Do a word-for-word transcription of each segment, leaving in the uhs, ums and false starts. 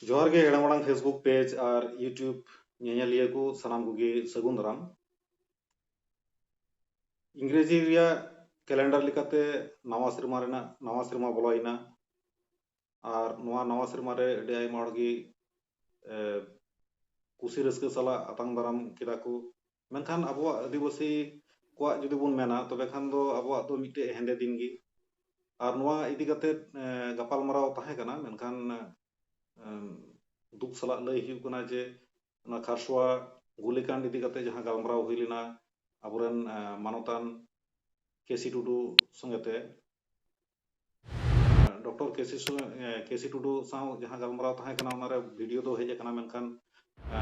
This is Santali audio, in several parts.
ᱡᱚᱦᱟᱨ ᱜᱮ ᱦᱮᱲᱮᱢ ᱟᱲᱟᱝ Facebook page ᱟᱨ YouTube ᱧᱮᱧᱮᱞᱤᱭᱟᱹ ᱠᱚ ᱥᱟᱱᱟᱢ ᱠᱚᱜᱮ ᱥᱟᱹᱜᱩᱱ ᱫᱟᱨᱟᱢ᱾ ᱤᱝᱨᱮᱡᱤ ᱨᱮᱭᱟᱜ calendar ᱞᱮᱠᱟᱛᱮ ᱱᱟᱣᱟ ᱥᱮᱨᱢᱟ ᱨᱮᱱᱟᱜ, ᱱᱟᱣᱟ ᱥᱮᱨᱢᱟ ᱵᱚᱞᱚᱭᱮᱱᱟ᱾ ᱟᱨ ᱱᱚᱣᱟ ᱱᱟᱣᱟ ᱥᱮᱨᱢᱟ ᱨᱮ ᱟᱹᱰᱤ ᱟᱭᱢᱟ ᱦᱚᱲ ᱜᱮ, ᱮ, ᱠᱩᱥᱤ ᱨᱟᱹᱥᱠᱟᱹ ᱥᱟᱞᱟᱜ ᱟᱛᱟᱝ ᱫᱟᱨᱟᱢ ᱠᱮᱫᱟ ᱠᱚ᱾ ᱢᱮᱱᱠᱷᱟᱱ ᱟᱵᱚᱣᱟᱜ ᱟᱹᱫᱤᱵᱟᱹᱥᱤ ᱠᱚᱣᱟᱜ ᱡᱩᱫᱤ ᱵᱚᱱ ᱢᱮᱱᱟ, ᱛᱚᱵᱮ ᱠᱷᱟᱱ ᱫᱚ ᱟᱵᱚᱣᱟᱜ ᱫᱚ ᱢᱤᱫᱴᱮᱡ ᱦᱮᱸᱫᱮ ᱫᱤᱱ ᱜᱮ᱾ ᱟᱨ ᱱᱚᱣᱟ ᱤᱫᱤ ᱠᱟᱛᱮ, ᱮ, ᱜᱟᱯᱟᱞᱢᱟᱨᱟᱣ ᱛᱟᱦᱮᱸ ᱠᱟᱱᱟ, ᱢᱮᱱᱠᱷᱟᱱ, ᱮᱢ, ᱫᱩᱠ ᱥᱟᱞᱟᱜ ᱞᱟᱹᱭ ᱦᱩᱭᱩᱜ ᱠᱟᱱᱟ ᱡᱮ ᱚᱱᱟ ᱠᱷᱟᱨᱥᱚᱣᱟ ᱜᱩᱞᱤᱠᱟᱱᱰ ᱤᱫᱤ ᱠᱟᱛᱮ ᱡᱟᱦᱟᱸ ᱜᱟᱞᱢᱟᱨᱟᱣ ᱦᱩᱭ ᱞᱮᱱᱟ ᱟᱵᱚᱨᱮᱱ, ᱮ, ᱢᱟᱱᱚᱛᱟᱱ ᱠᱮᱥᱤ ᱴᱩᱰᱩ ᱥᱚᱸᱜᱮᱛᱮ, ᱰᱚᱠᱴᱚᱨ ᱠᱮᱥᱤ ᱥᱚ-, ᱮ, ᱠᱮᱥᱤ ᱴᱩᱰᱩ ᱥᱟᱶ ᱡᱟᱦᱟᱸ ᱜᱟᱞᱢᱟᱨᱟᱣ ᱛᱟᱦᱮᱸ ᱠᱟᱱᱟ, ᱚᱱᱟᱨᱮ ᱵᱷᱤᱰᱤᱭᱳ ᱫᱚ ᱦᱮᱡ ᱟᱠᱟᱱᱟ, ᱢᱮᱱᱠᱷᱟᱱ, ᱮ,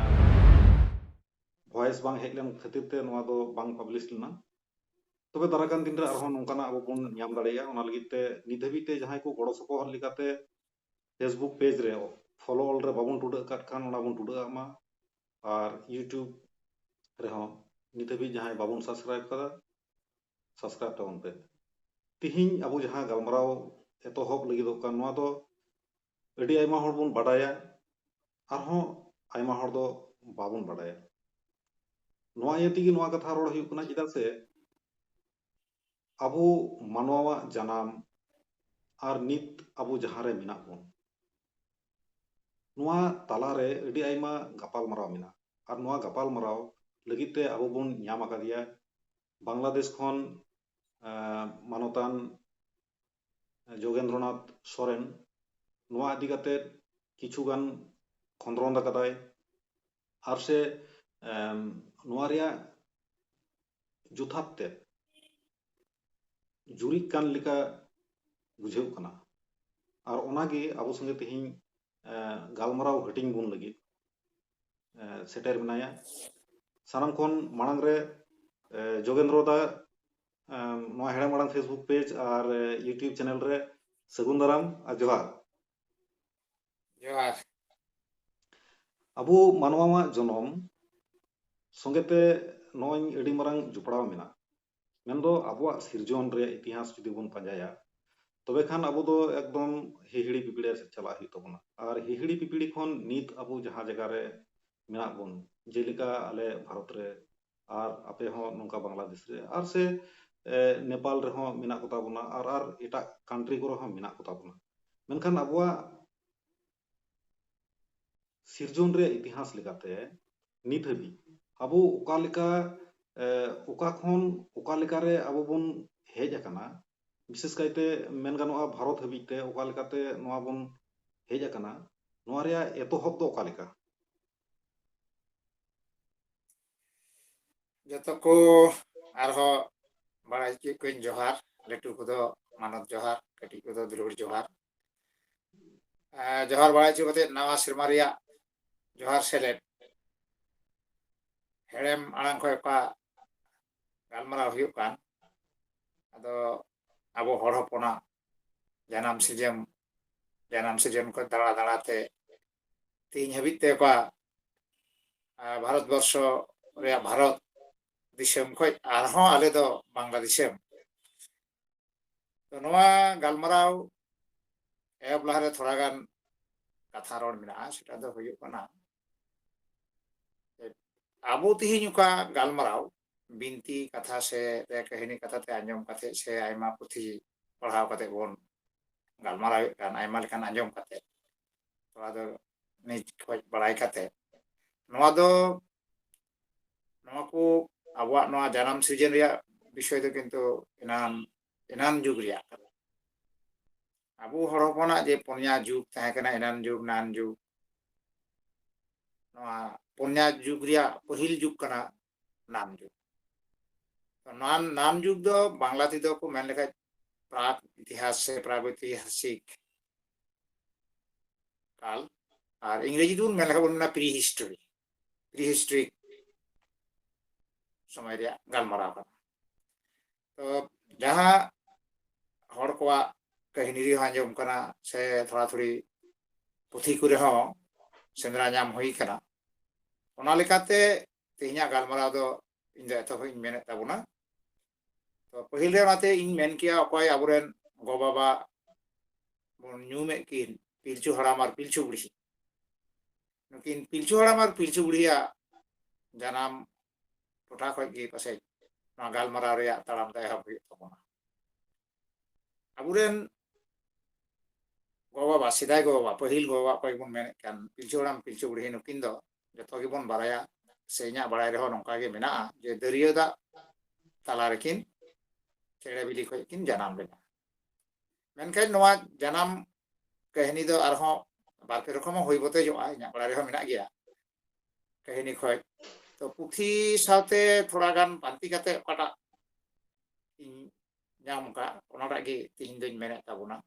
ᱵᱷᱚᱭᱮᱥ ᱵᱟᱝ ᱦᱮᱡ ᱞᱮᱱ ᱠᱷᱟᱹᱛᱤᱨ ᱛᱮ ᱱᱚᱣᱟ ᱫᱚ ᱵᱟᱝ ᱯᱟᱵᱽᱞᱤᱥ ᱞᱮᱱᱟ᱾ ᱛᱚᱵᱮ ᱫᱟᱨᱟᱭ ᱠᱟᱱ ᱫᱤᱱ ᱨᱮ ᱟᱨᱦᱚᱸ ᱱᱚᱝᱠᱟᱱᱟᱜ ᱟᱵᱚ ᱵᱚᱱ ᱧᱟᱢ ᱫᱟᱲᱮᱭᱟᱜᱼᱟ᱾ ᱚᱱᱟ ᱞᱟᱹᱜᱤᱫ ᱛᱮ ᱱᱤᱛ ᱦᱟᱹᱵᱤᱡ ᱛᱮ ᱡᱟᱦᱟᱸᱭ ᱠᱚ ᱜᱚᱲᱚ ᱥᱚᱯᱚᱦᱚᱫ ᱞᱮᱠᱟᱛᱮ Facebook page ᱨᱮ follow all ᱨᱮ ᱵᱟᱵᱚᱱ ᱴᱩᱰᱟᱹᱜ ᱟᱠᱟᱫ ᱠᱷᱟᱱ, ᱚᱱᱟ ᱵᱚᱱ ᱴᱩᱰᱟᱹᱜ ᱟᱜ ᱢᱟ᱾ ᱟᱨ YouTube ᱨᱮᱦᱚᱸ ᱱᱤᱛ ᱦᱟᱹᱵᱤᱡ ᱡᱟᱦᱟᱸᱭ ᱵᱟᱵᱚᱱ subscribe ᱠᱟᱫᱟ, subscribe ᱛᱟᱵᱚᱱ ᱯᱮ᱾ ᱛᱤᱦᱤᱧ ᱟᱵᱚ ᱡᱟᱦᱟᱸ ᱜᱟᱞᱢᱟᱨᱟᱣ ᱮᱛᱚᱦᱚᱵ ᱞᱟᱹᱜᱤᱫᱚᱜ ᱠᱟᱱ, ᱱᱚᱣᱟ ᱫᱚ ᱟᱹᱰᱤ ᱟᱭᱢᱟ ᱦᱚᱲ ᱵᱚᱱ ᱵᱟᱰᱟᱭᱟ, ᱟᱨᱦᱚᱸ ᱟᱭᱢᱟ ᱦᱚᱲ ᱫᱚ ᱵᱟᱵᱚᱱ ᱵᱟᱰᱟᱭᱟ᱾ ᱱᱚᱣᱟ ᱤᱭᱟᱹ ᱛᱮᱜᱮ ᱱᱚᱣᱟ ᱠᱟᱛᱷᱟ ᱨᱚᱲ ᱦᱩᱭᱩᱜ ᱠᱟᱱᱟ, ᱪᱮᱫᱟᱜ ᱥᱮ ᱟᱵᱚ ᱢᱟᱱᱣᱟᱣᱟᱜ ᱡᱟᱱᱟᱢ ᱟᱨ ᱱᱤᱛ ᱟᱵᱚ ᱡᱟᱦᱟᱸ ᱨᱮ ᱢᱮᱱᱟᱜ ᱵᱚᱱ, ᱱᱚᱣᱟ ᱛᱟᱞᱟᱨᱮ ᱟᱹᱰᱤ ᱟᱭᱢᱟ ᱜᱟᱯᱟᱞᱢᱟᱨᱟᱣ ᱢᱮᱱᱟᱜᱼᱟ᱾ ᱟᱨ ᱱᱚᱣᱟ ᱜᱟᱯᱟᱞᱢᱟᱨᱟᱣ ᱞᱟᱹᱜᱤᱫ ᱛᱮ ᱟᱵᱚ ᱵᱚᱱ ᱧᱟᱢ ᱟᱠᱟᱫᱮᱭᱟ ᱵᱟᱝᱞᱟᱫᱮᱥ ᱠᱷᱚᱱ, ᱮᱸ, ᱢᱟᱱᱚᱛᱟᱱ ᱡᱳᱜᱮᱱᱫᱨᱚᱱᱟᱛᱷ ᱥᱚᱨᱮᱱ᱾ ᱱᱚᱣᱟ ᱤᱫᱤ ᱠᱟᱛᱮ ᱠᱤᱪᱷᱩ ᱜᱟᱱ ᱠᱷᱚᱸᱫᱽᱨᱚᱸᱫ ᱟᱠᱟᱫᱟᱭ, ᱟᱨ ᱥᱮ, ᱮᱢ, ᱱᱚᱣᱟ ᱨᱮᱭᱟᱜ ᱡᱚᱛᱷᱟᱛ ᱛᱮ ᱡᱩᱨᱤᱜ ᱠᱟᱱ ᱞᱮᱠᱟ ᱵᱩᱡᱷᱟᱹᱜ ᱠᱟᱱᱟ᱾ ᱟᱨ ᱚᱱᱟᱜᱮ ᱟᱵᱚ ᱥᱚᱸᱜᱮ ᱛᱮᱦᱮᱧ, ᱮ, ᱜᱟᱞᱢᱟᱨᱟᱣ ᱦᱟᱹᱴᱤᱧ ᱵᱚᱱ ᱞᱟᱹᱜᱤᱫ, ᱮ, ᱥᱮᱴᱮᱨ ᱢᱮᱱᱟᱭᱟ᱾ ᱥᱟᱱᱟᱢ ᱠᱷᱚᱱ ᱢᱟᱲᱟᱝ ᱨᱮ, ᱮ, ᱡᱳᱜᱮᱱᱫᱨᱚ ᱫᱟ, ᱮ, ᱱᱚᱣᱟ ᱦᱮᱲᱮᱢ ᱟᱲᱟᱝ Facebook page ᱟᱨ, ᱮ, YouTube channel ᱨᱮ ᱥᱟᱹᱜᱩᱱ ᱫᱟᱨᱟᱢ ᱟᱨ ᱡᱚᱦᱟᱨ᱾ ᱡᱚᱦᱟᱨ᱾ ᱟᱵᱚ ᱢᱟᱱᱣᱟᱣᱟᱜ ᱡᱚᱱᱚᱢ ᱥᱚᱸᱜᱮᱛᱮ ᱱᱚᱜᱼᱚᱭ ᱟᱹᱰᱤ ᱢᱟᱨᱟᱝ ᱡᱚᱯᱲᱟᱣ ᱢᱮᱱᱟᱜᱼᱟ᱾ ᱢᱮᱱᱫᱚ ᱟᱵᱚᱣᱟᱜ ᱥᱤᱨᱡᱚᱱ ᱨᱮᱭᱟᱜ ᱤᱛᱤᱦᱟᱥ ᱡᱩᱫᱤ ᱵᱚᱱ ᱯᱟᱸᱡᱟᱭᱟ, ᱛᱚᱵᱮ ᱠᱷᱟᱱ ᱟᱵᱚ ᱫᱚ ᱮᱠᱫᱚᱢ ᱦᱤᱦᱤᱲᱤ ᱯᱤᱯᱤᱲᱤ ᱥᱮᱫ ᱪᱟᱞᱟᱜ ᱦᱩᱭᱩᱜ ᱛᱟᱵᱚᱱᱟ᱾ ᱟᱨ ᱦᱤᱦᱤᱲᱤ ᱯᱤᱯᱤᱲᱤ ᱠᱷᱚᱱ ᱱᱤᱛ ᱟᱵᱚ ᱡᱟᱦᱟᱸ ᱡᱟᱭᱜᱟ ᱨᱮ ᱢᱮᱱᱟᱜ ᱵᱚᱱ, ᱡᱮᱞᱮᱠᱟ ᱟᱞᱮ ᱵᱷᱟᱨᱚᱛ ᱨᱮ, ᱟᱨ ᱟᱯᱮ ᱦᱚᱸ ᱱᱚᱝᱠᱟ ᱵᱟᱝᱞᱟᱫᱮᱥ ᱨᱮ, ᱟᱨ ᱥᱮ, ᱮ, ᱱᱮᱯᱟᱞ ᱨᱮᱦᱚᱸ ᱢᱮᱱᱟᱜ ᱠᱚᱛᱟ ᱵᱚᱱᱟ, ᱟᱨ, ᱟᱨ ᱮᱴᱟᱜ ᱠᱟᱱᱴᱨᱤ ᱠᱚᱨᱮ ᱦᱚᱸ ᱢᱮᱱᱟᱜ ᱠᱚᱛᱟ ᱵᱚᱱᱟ᱾ ᱢᱮᱱᱠᱷᱟᱱ ᱟᱵᱚᱣᱟᱜ ᱥᱤᱨᱡᱚᱱ ᱨᱮᱭᱟᱜ ᱤᱛᱤᱦᱟᱥ ᱞᱮᱠᱟᱛᱮ ᱱᱤᱛ ᱦᱟᱹᱵᱤᱡ ᱟᱵᱚ ᱚᱠᱟ ᱞᱮᱠᱟ, ᱮ, ᱚᱠᱟ ᱠᱷᱚᱱ ᱚᱠᱟ ᱞᱮᱠᱟᱨᱮ ᱟᱵᱚ ᱵᱚᱱ ᱦᱮᱡ ᱟᱠᱟᱱᱟ, ᱵᱤᱥᱮᱥ ᱠᱟᱭᱛᱮ ᱢᱮᱱ ᱜᱟᱱᱚᱜᱼᱟ, ᱵᱷᱟᱨᱚᱛ ᱦᱟᱹᱵᱤᱡ ᱛᱮ ᱚᱠᱟ ᱞᱮᱠᱟᱛᱮ ᱱᱚᱣᱟ ᱵᱚᱱ ᱦᱮᱡ ᱟᱠᱟᱱᱟ, ᱱᱚᱣᱟ ᱨᱮᱭᱟᱜ ᱮᱛᱚᱦᱚᱵ ᱫᱚ ᱚᱠᱟ ᱞᱮᱠᱟ? ᱡᱚᱛᱚ ᱠᱚ ᱟᱨᱦᱚᱸ ᱵᱟᱲᱟᱭ ᱦᱚᱪᱚᱭᱮᱫ ᱠᱚᱣᱟᱧ ᱡᱚᱦᱟᱨ, ᱞᱟᱹᱴᱩ ᱠᱚᱫᱚ ᱢᱟᱱᱚᱛ ᱡᱚᱦᱟᱨ, ᱠᱟᱹᱴᱤᱡ ᱠᱚᱫᱚ ᱫᱩᱞᱟᱹᱲ ᱡᱚᱦᱟᱨ᱾ ᱮᱸ, ᱡᱚᱦᱟᱨ ᱵᱟᱲᱟᱭ ᱦᱚᱪᱚ ᱠᱟᱛᱮ ᱱᱟᱣᱟ ᱥᱮᱨᱢᱟ ᱨᱮᱭᱟᱜ ᱡᱚᱦᱟᱨ ᱥᱮᱞᱮᱫ᱾ ᱦᱮᱲᱮᱢ ᱟᱲᱟᱝ ᱠᱷᱚᱱ ᱚᱠᱟ ᱜᱟᱞᱢᱟᱨᱟᱣ ᱦᱩᱭᱩᱜ ᱠᱟᱱ, ᱟᱫᱚ ᱟᱵᱚ ᱦᱚᱲ ᱦᱚᱯᱚᱱᱟᱜ ᱡᱟᱱᱟᱢ ᱥᱤᱨᱡᱚᱱ, ᱡᱟᱱᱟᱢ ᱥᱤᱨᱡᱚᱱ ᱠᱷᱚᱱ ᱫᱟᱬᱟ ᱫᱟᱬᱟ ᱛᱮ ᱛᱮᱦᱮᱧ ᱦᱟᱹᱵᱤᱡ ᱛᱮ ᱚᱠᱟ, ᱟ, ᱵᱷᱟᱨᱚᱛ ᱵᱚᱨᱥᱚ ᱨᱮᱭᱟᱜ ᱵᱷᱟᱨᱚᱛ ᱫᱤᱥᱚᱢ ᱠᱷᱚᱱ ᱟᱨᱦᱚᱸ ᱟᱞᱮ ᱫᱚ ᱵᱟᱝᱞᱟ ᱫᱤᱥᱚᱢ᱾ ᱛᱚ ᱱᱚᱣᱟ ᱜᱟᱞᱢᱟᱨᱟᱣ ᱮᱦᱚᱵ ᱞᱟᱦᱟᱨᱮ ᱛᱷᱚᱲᱟ ᱜᱟᱱ ᱠᱟᱛᱷᱟ ᱨᱚᱲ ᱢᱮᱱᱟᱜᱼᱟ, ᱥᱮᱴᱟ ᱫᱚ ᱦᱩᱭᱩᱜ ᱠᱟᱱᱟ ᱡᱮ ᱟᱵᱚ ᱛᱮᱦᱮᱧ ᱚᱠᱟ ᱜᱟᱞᱢᱟᱨᱟᱣ ᱵᱤᱱᱛᱤ ᱠᱟᱛᱷᱟ ᱥᱮ ᱨᱮ ᱠᱟᱹᱦᱱᱤ ᱠᱟᱛᱷᱟ ᱛᱮ ᱟᱸᱡᱚᱢ ᱠᱟᱛᱮ ᱥᱮ ᱟᱭᱢᱟ ᱯᱩᱛᱷᱤ ᱯᱟᱲᱦᱟᱣ ᱠᱟᱛᱮ ᱵᱚᱱ ᱜᱟᱞᱢᱟᱨᱟᱣᱮᱫ ᱠᱟᱱ, ᱟᱭᱢᱟ ᱞᱮᱠᱟᱱ ᱟᱸᱡᱚᱢ ᱠᱟᱛᱮ, ᱛᱷᱚᱲᱟ ᱫᱚ ᱱᱤᱡ ᱠᱷᱚᱡ ᱵᱟᱲᱟᱭ ᱠᱟᱛᱮ, ᱱᱚᱣᱟ ᱫᱚ, ᱱᱚᱣᱟ ᱠᱚ ᱟᱵᱚᱣᱟᱜ ᱱᱚᱣᱟ ᱡᱟᱱᱟᱢ ᱥᱤᱨᱡᱚᱱ ᱨᱮᱭᱟᱜ ᱵᱤᱥᱚᱭ ᱫᱚ ᱠᱤᱱᱛᱩ ᱮᱱᱟᱱ, ᱮᱱᱟᱱ ᱡᱩᱜᱽ ᱨᱮᱭᱟᱜ ᱠᱟᱱᱟ᱾ ᱟᱵᱚ ᱦᱚᱲ ᱦᱚᱯᱚᱱᱟᱜ ᱡᱮ ᱯᱩᱱᱭᱟ ᱡᱩᱜᱽ ᱛᱟᱦᱮᱸ ᱠᱟᱱᱟ, ᱮᱱᱟᱱ ᱡᱩᱜᱽ, ᱱᱟᱱ ᱡᱩᱜᱽ, ᱱᱚᱣᱟ ᱯᱩᱱᱭᱟ ᱡᱩᱜᱽ ᱨᱮᱭᱟᱜ ᱯᱟᱹᱦᱤᱞ ᱡᱩᱜᱽ ᱠᱟᱱᱟ ᱱᱟᱱ ᱡᱩᱜᱽ᱾ ᱛᱚ ᱱᱟᱱ, ᱱᱟᱱ ᱡᱩᱜᱽ ᱫᱚ ᱵᱟᱝᱞᱟ ᱛᱮᱫᱚ ᱠᱚ ᱢᱮᱱ ᱞᱮᱠᱷᱟᱡ ᱯᱨᱟᱜᱽ ᱤᱛᱤᱦᱟᱥ ᱥᱮ ᱯᱨᱟᱜᱽ ᱤᱛᱤᱦᱟᱥᱤᱠ ᱠᱟᱞ, ᱟᱨ ᱤᱝᱨᱮᱡᱤ ᱛᱮᱵᱚᱱ ᱢᱮᱱ ᱞᱮᱠᱷᱟᱡ ᱵᱚᱱ ᱢᱮᱱᱟ ᱯᱨᱤ ᱦᱤᱥᱴᱳᱨᱤ, ᱯᱨᱤ ᱦᱤᱥᱴᱳᱨᱤᱠ ᱥᱚᱢᱚᱭ ᱨᱮᱭᱟᱜ ᱜᱟᱞᱢᱟᱨᱟᱣ ᱠᱟᱱᱟ᱾ ᱛᱚ ᱡᱟᱦᱟᱸ ᱦᱚᱲ ᱠᱚᱣᱟᱜ ᱠᱟᱹᱦᱱᱤ ᱨᱮᱦᱚᱸ ᱟᱸᱡᱚᱢ ᱠᱟᱱᱟ ᱥᱮ ᱛᱷᱚᱲᱟ ᱛᱷᱩᱲᱤ ᱯᱩᱛᱷᱤ ᱠᱚᱨᱮ ᱦᱚᱸ ᱥᱮᱸᱫᱽᱨᱟ ᱧᱟᱢ ᱦᱩᱭ ᱠᱟᱱᱟ, ᱚᱱᱟ ᱞᱮᱠᱟᱛᱮ ᱛᱮᱦᱮᱧᱟᱜ ᱜᱟᱞᱢᱟᱨᱟᱣ ᱫᱚ ᱤᱧ ᱫᱚ ᱮᱛᱚᱦᱚᱵ ᱤᱧ ᱢᱮᱱᱮᱫ ᱛᱟᱵᱚᱱᱟ᱾ ᱛᱚ ᱯᱟᱹᱦᱤᱞ ᱨᱮ ᱚᱱᱟᱛᱮ ᱤᱧ ᱢᱮᱱ ᱠᱮᱭᱟ, ᱚᱠᱚᱭ ᱟᱵᱚᱨᱮᱱ ᱜᱚ ᱵᱟᱵᱟ ᱵᱚᱱ ᱧᱩᱢᱮᱫ ᱠᱤᱱ ᱯᱤᱞᱪᱩ ᱦᱟᱲᱟᱢ ᱟᱨ ᱯᱤᱞᱪᱩ ᱵᱩᱲᱦᱤ, ᱱᱩᱠᱤᱱ ᱯᱤᱞᱪᱩ ᱦᱟᱲᱟᱢ ᱟᱨ ᱯᱤᱞᱪᱩ ᱵᱩᱲᱦᱤᱭᱟᱜ ᱡᱟᱱᱟᱢ ᱴᱚᱴᱷᱟ ᱠᱷᱚᱱ ᱜᱮ ᱯᱟᱥᱮᱡ ᱱᱚᱣᱟ ᱜᱟᱞᱢᱟᱨᱟᱣ ᱨᱮᱭᱟᱜ ᱛᱟᱲᱟᱢ ᱫᱚ ᱮᱦᱚᱵ ᱦᱩᱭᱩᱜ ᱛᱟᱵᱚᱱᱟ᱾ ᱟᱵᱚᱨᱮᱱ ᱜᱚ ᱵᱟᱵᱟ, ᱥᱮᱫᱟᱭ ᱜᱚ ᱵᱟᱵᱟ, ᱯᱟᱹᱦᱤᱞ ᱜᱚ ᱵᱟᱵᱟ ᱚᱠᱚᱭ ᱵᱚᱱ ᱢᱮᱱᱮᱫ ᱠᱟᱱ ᱯᱤᱞᱪᱩ ᱦᱟᱲᱟᱢ ᱯᱤᱞᱪᱩ ᱵᱩᱲᱦᱤ, ᱱᱩᱠᱤᱱ ᱫᱚ ᱡᱚᱛᱚ ᱜᱮᱵᱚᱱ ᱵᱟᱲᱟᱭᱟ, ᱥᱮ ᱤᱧᱟᱹᱜ ᱵᱟᱲᱟᱭ ᱨᱮᱦᱚᱸ ᱱᱚᱝᱠᱟ ᱜᱮ ᱢᱮᱱᱟᱜᱼᱟ ᱡᱮ ᱫᱟᱹᱨᱭᱟᱹ ᱫᱟᱜ ᱛᱟᱞᱟ ᱨᱮᱠᱤᱱ ᱪᱮᱬᱮ ᱵᱤᱞᱤ ᱠᱷᱚᱱ ᱠᱤᱱ ᱡᱟᱱᱟᱢ ᱞᱮᱱᱟ᱾ ᱢᱮᱱᱠᱷᱟᱱ ᱱᱚᱣᱟ ᱡᱟᱱᱟᱢ ᱠᱟᱹᱦᱱᱤ ᱫᱚ ᱟᱨᱦᱚᱸ ᱵᱟᱨ ᱯᱮ ᱨᱚᱠᱚᱢ ᱦᱚᱸ ᱦᱩᱭ ᱵᱚᱛᱮᱡᱚᱜᱼᱟ, ᱤᱧᱟᱹᱜ ᱵᱟᱲᱟᱭ ᱨᱮᱦᱚᱸ ᱢᱮᱱᱟᱜ ᱜᱮᱭᱟ ᱠᱟᱹᱦᱱᱤ ᱠᱷᱚᱱ᱾ ᱛᱚ ᱯᱩᱛᱷᱤ ᱥᱟᱶᱛᱮ ᱛᱷᱚᱲᱟ ᱜᱟᱱ ᱯᱟᱱᱛᱮ ᱠᱟᱛᱮ ᱚᱠᱟᱴᱟᱜ ᱤᱧ ᱧᱟᱢ ᱟᱠᱟᱫ, ᱚᱱᱟᱴᱟᱜ ᱜᱮ ᱛᱮᱦᱮᱧ ᱫᱚᱧ ᱢᱮᱱᱮᱫ ᱛᱟᱵᱚᱱᱟ᱾